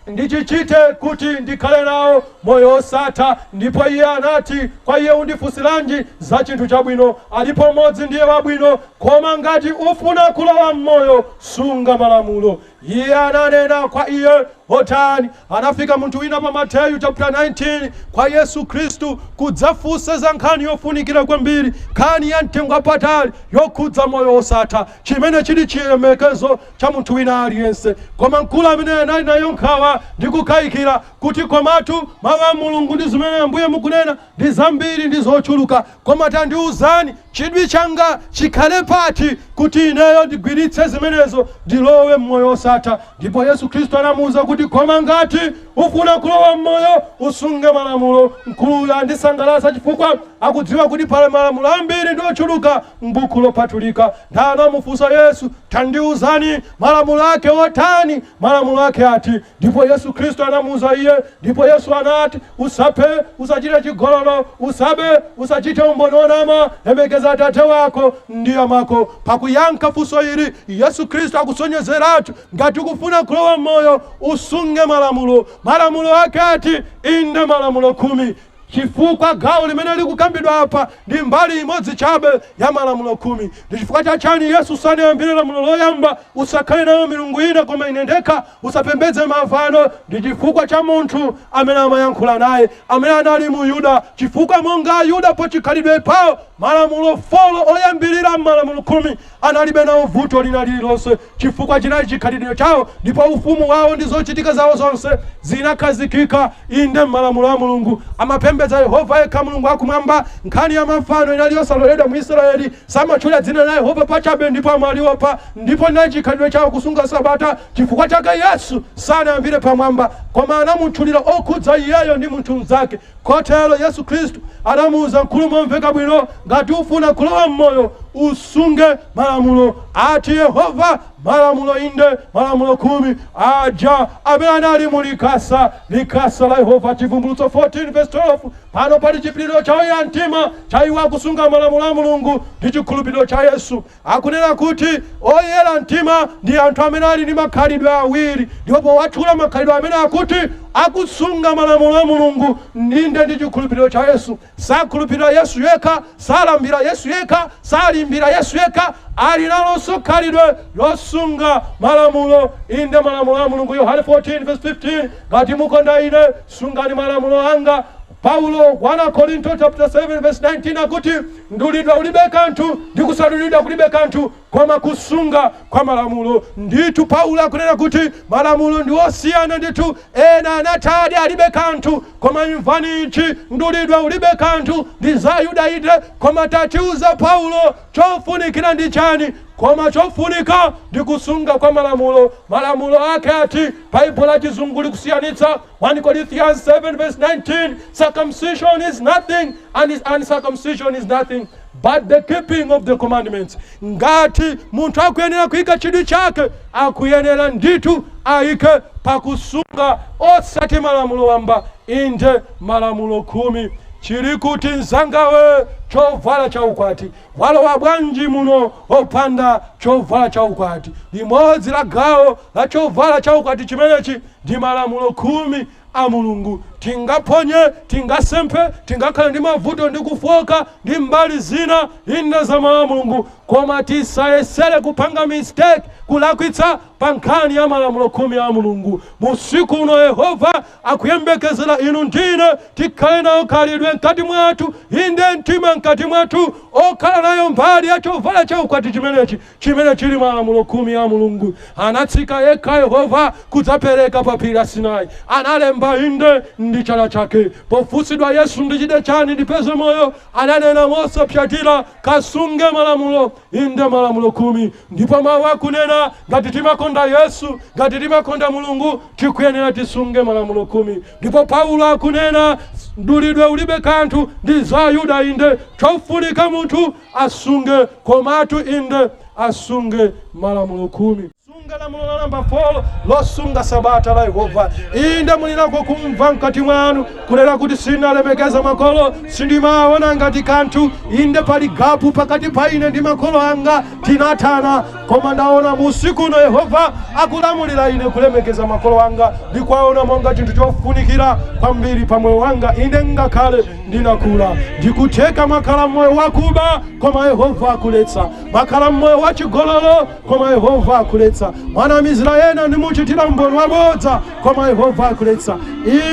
ndichichite kuti ndikhale nawo moyo osatha?" Ndipo iye anati kwa iye, "Undifunsiranji za chinthu chabwino? Alipo mmodzi ndiye wabwino. Koma ngati ufuna kulowa m'moyo, sunga malamulo." Iye ananena kwa iye, "Otani?" Anafika munthu wina pa Mateyu chapter 19 kwa Yesu Khristu kudzafunsa za nkhani yofunikira kwambiri, nkhani ya mtengo wapatali yokhudza moyo wosatha, chimene chili chiyembekezo cha munthu wina aliyense. Koma mkulu amene anali nayo nkhawa ndi kukayikira kuti, "Komatu mawu a Mulungu ndi zimene Ambuye mukunena ndi zambiri ndi zochuluka, koma tandiuzani, chidwi changa chikhale pati kuti ineyo ndigwiritse zimenezo, ndilowe mmoyo osatha?" Ndipo Yesu Khristu anamuwuza kuti, "Koma ngati ufuna kulowa mmoyo, usunge malamulo." Mkuluyo andisangalatsa chifukwa akudziwa kuti pali malamulo ambiri ndi ochuluka m'buku lopatulika. Ndano amufunsa Yesu Tandiuzani malamulo ake otani? Malamulo ake ati? Ndipo Yesu Khristu anamuuza iye. Ndipo Yesu anati, usaphe, usachite chigololo, usabe, usachite umboni wonama, lemekeza atate wako ndi amako. Pakuyankha funso ili, Yesu Khristu akusonyezeratu, ngati ukufuna kulowa moyo, usunge malamulo. Malamulo ake ati? Inde, malamulo 10, chifukwa gawo limene likukambidwa apa ndi mbali imodzi chabe ya malamulo 10. Ndi chifukwa chachani Yesu sanayambire lamulo loyamba, "Usakhale nayo milungu ina koma ine ndekha, usapembedze mafano"? Ndi chifukwa cha munthu amene amayankhula naye, amene anali mu Yuda, chifukwa monga Ayuda pochikhalidwe pawo, malamulo 4 oyambirira malamulo 10 analibe nawo vuto lina lililonse, chifukwa chinali chikhalidwe chawo, ndipo ufumu wawo ndi zochitika zawo zonse zinakhazikika, inde, m'malamulo a Mulungu. Amapembedza Yehova yekha, Mulungu akumwamba. Nkhani ya mafano inali yosaloledwa mu Israeli. Samatchula dzina la Yehova pachabe ndipo amaliopa, ndipo inali chikhalidwe chawo kusunga Sabata. Chifukwa chake Yesu sanayambire pamwamba, koma anamutchulira okhudza iyeyo ndi munthu mnzake. Kotero Yesu Khristu anamuwuza mkulu momveka bwino, ngati ufuna kulowa mmoyo, usunge malamulo. Ati Yehova? Malamulo, inde, malamulo 10 aja amene anali mu likasa, likasa la Yehova, Chivumbulutso 14 verse 12. Pano pali chipiriro cha oyera mtima, cha iwo akusunga malamulo a Mulungu ndi chikhulupiriro cha Yesu. Akunena kuti oyera mtima ndi anthu amene ali ndi makhalidwe awiri, ndipo powatchula makhalidwe amene akuti akusunga malamulo a Mulungu, inde, ndi chikhulupiriro cha Yesu. Sakhulupirira Yesu yekha, salambira Yesu yekha, salimbira Yesu yekha, ali nalonso khalidwe losunga malamulo, inde, malamulo a Mulungu. Yohane 14 verse 15, "Ngati mukonda ine, sungani malamulo anga." Paulo, 1 Korinto chapter 7 verse 19, akuti mdulidwe ulibe kanthu ndi kusadulidwa kulibe kanthu, koma kusunga kwa malamulo. Ndithu Paulo akunena kuti malamulo ndi osiyana. Ndithu ena anathadi alibe kanthu, koma imvani ichi, mdulidwe ulibe kanthu, ndi za Yuda ite, koma tatiuza Paulo, chofunikira ndi chani? Koma chofunika ndi kusunga kwa malamulo. Malamulo ake ati? Baibulo la Chizungu likusiyanitsa, 1 Corinthians 7 verse 19, "Circumcision is nothing and is uncircumcision is nothing, but the keeping of the commandments." Ngati munthu akuyenera kuyika chidwi chake, akuyenera ndithu ayike pakusunga osati malamulo wamba, inde, malamulo 10. Chili kuti, mzangawe, chovala chaukwati? Walowa bwanji muno opanda chovala chaukwati? Limodzi la gawo la chovala chaukwati chimenechi ndi malamulo 10 a Mulungu. Tingaphonye, tingasemphe, tingakhale ndi mavuto ndi kufoka ndi mbali zina, inde, za mawu a Mulungu, koma tisayesere kupanga mistake, kulakwitsa pa nkhani ya malamulo 10 a Mulungu. Musiku uno Yehova akuyembekezera inu ndine tikhale nayo khalidwe mkati mwathu, inde, mtima mkati mwathu okhala nayo mbali ya chovala chaukwati chimenechi, chimene chili malamulo 10 a Mulungu. Anatsika yekha Yehova kudzapereka pa phiri la Sinai, analemba, inde, ndi chala chake. Pofunsidwa Yesu, "Ndichite chani ndipeze moyo?" ananena mosapyatira, "Kasunge malamulo," inde, malamulo 10. Ndipo mawu akunena, ngati timakonda Yesu, ngati timakonda Mulungu, tikuyenera tisunge malamulo 10. Ndipo Paulo akunena, mdulidwe ulibe kanthu, ndi za Yuda inde, chofunika munthu asunge, komatu inde, asunge malamulo 10. Sunga lamulo la namba 4 losunga sabata la Yehova. Inde, mulinako kumva mkati mwanu kunena kuti sinalemekeza makolo, sindimaona ngati kanthu. Inde, pali gap pakati pa ine ndi makolo anga, tinathana, koma ndaona musiku uno Yehova akulamulira ine kulemekeza makolo anga, ndikwaona monga chinthu chofunikira kwambiri pa moyo wanga, inde, ngakhale ndinakula. Ndikutheka mwakhala moyo wakuba, koma Yehova akuletsa. Mwakhala mmoyo wachigololo, koma Yehova akuletsa. Mwanamizira ena ndimuchitira mboni wabodza, koma Yehova akuletsa.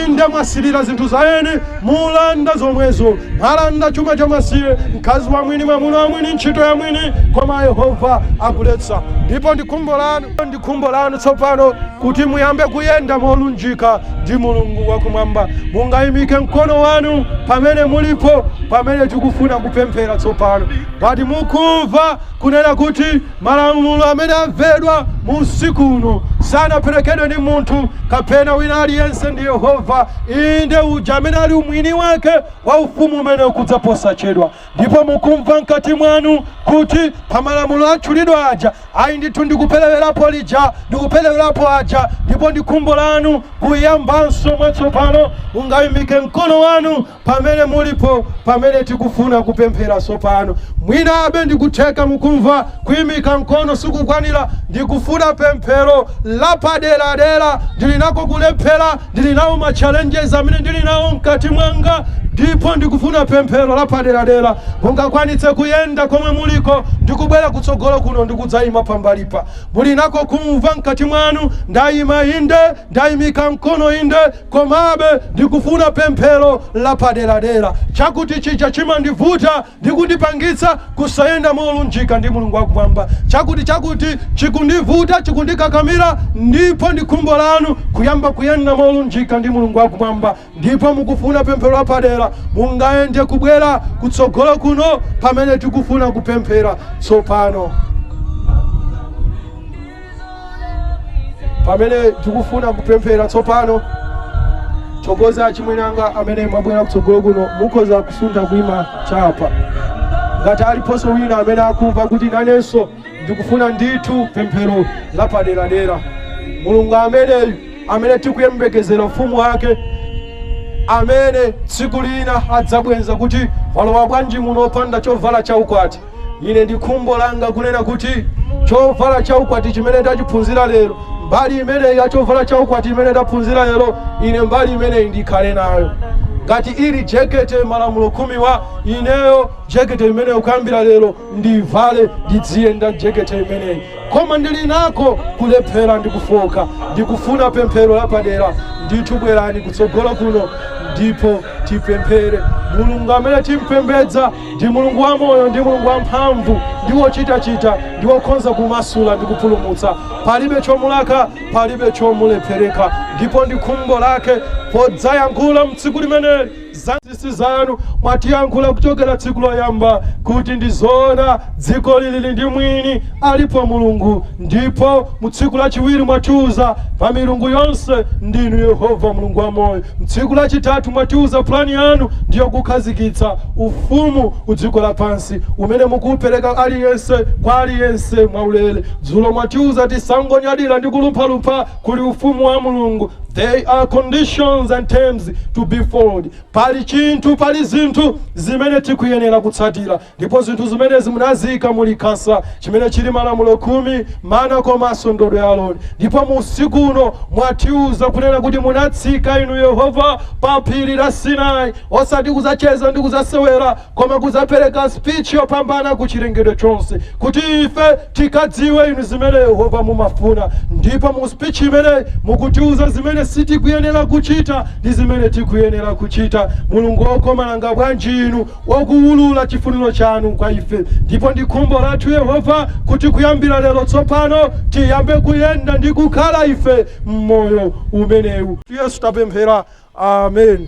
Inde, mwasilira zinthu za eni, mulanda zomwezo, mwalanda chuma cha masiye, mkazi wa mwini, mwamuna wa mwini, ntchito ya mwini, koma Yehova akuletsa. Ndipo ndi khumbo lanu, ndi khumbo lanu tsopano kuti muyambe kuyenda molunjika ndi Mulungu wakumwamba. Mungayimike mkono wanu pamene mulipo, pamene tikufuna kupemphera tsopano. Ngati mukumva kunena kuti malamulo amene amvedwa mu usiku uno sanaperekedwe ndi munthu kapena ndi mpingo, koma anaperekedwa ndi Yehova, kapena wina aliyense, ndi Yehova, inde uja amene ali umwini wake wa ufumu umene ukudza posachedwa. Ndipo mukumva mkati mwanu kuti pamalamulo atchulidwa aja, ayi ndithu, ndikuperewerapo lija, ndikuperewerapo aja, ndipo ndi khumbo lanu kuyambanso mwatsopano, ungayimike mkono wanu pamene mulipo, pamene tikufuna kupemphera tsopano. Mwina abe ndikutheka mukumva kuyimika mkono sikukwanira, ndikufuna pemphero lapaderadera, ndili nako kulephera, ndili nawo ma challenges amene ndili nawo mkati mwanga, ndipo ndikufuna pemphero lapaderadera. Mungakwanitse kuyenda komwe muliko ndikubwera kutsogolo kuno ndikudzayima pambalipa. Muli nako kumva mkati mwanu, ndayima inde, ndayimika mkono inde, komabe ndikufuna pemphero lapaderadera, chakuti chija chimandivuta ndikundipangitsa kusayenda molunjika ndi Mulungu wakumwamba, chakuti chakuti chikundivuta, chikundikakamira, ndipo ndi khumbo lanu kuyamba kuyenda molunjika ndi Mulungu wakumwamba, ndipo mukufuna pemphero lapadera, mungayende kubwera kutsogolo kuno pamene tikufuna kupemphera tsopano, pamene tikufuna kupemphera tsopano. Thokoza achimwene anga amene mwabwera kutsogolo kuno, mukhoza kusuntha kuima chapa. Ngati aliponso wina amene akumva kuti nanenso ndikufuna ndithu pemphero lapaderadera, Mulungu ameneyu amene tikuyembekezera ufumu wake, amene tsiku lina adzabwenza kuti walowa bwanji muno opanda chovala chaukwati, ine ndi khumbo langa kunena kuti chovala chaukwati chimene ndachiphunzira lero, mbali imeneyi ya chovala chaukwati imene ndaphunzira lero, ine mbali imeneyi ndikhale nayo. Ngati ili jekete malamulo 10 wa, ineyo jekete imeneyo kuyambira lero ndivale, ndiziyenda jekete imeneyi. Koma ndili nako kulephera ndi kufoka, ndikufuna pemphero lapadera, ndithu bwerani kutsogolo kuno ndipo tipemphere. Mulungu amene timpembedza ndi Mulungu wamoyo, ndi Mulungu wamphamvu, ndi wochitachita, ndi wokhoza kumasula ndi kupulumutsa. Palibe chomulaka, palibe chomulephereka. Ndipo ndi khumbo lake podzayankhula mtsiku limeneli za zinsinsi zanu. Mwatiyankhula kuchokera tsiku loyamba kuti ndi zoona, dziko lili ndi mwini, alipo Mulungu. Ndipo mu tsiku lachiwiri mwatiuza pa milungu yonse ndinu Yehova Mulungu wamoyo. Mtsiku lachitatu mwatiuza plani yanu ndiyo kukhazikitsa ufumu ku dziko lapansi umene mukuwupereka aliyense kwa aliyense mwaulere. Dzulo mwatiuza tisangonyadira ndi kulumphalumpha, kuli ufumu wa Mulungu, there are conditions and terms to be followed. Pali chinthu, pali zinthu zimene tikuyenera kutsatira, ndipo zinthu zimenezi munaziyika mulikasa chimene chili malamulo 10, mana komanso ndodo ya Aroni. Ndipo mu usiku uno mwatiuza kunena kuti munatsika inu Yehova pa phiri la Sinai, osati kuzacheza ndi kuzasewera, koma kuzapereka speech yopambana ku chilengedwe chonse kuti ife tikadziwe inu zimene Yehova mumafuna. Ndipo mu speech imeneyi mukutiuza zimene sitikuyenera kuchita ndi zimene tikuyenera kuchita. Mulungu wokoma nanga bwanji inu, wakuwulula chifuniro chanu kwa ife! Ndipo ndi khumbo lathu Yehova kuti kuyambira lero tsopano tiyambe kuyenda ndi kukhala ife mmoyo umenewu. Yesu tapemphera, amen.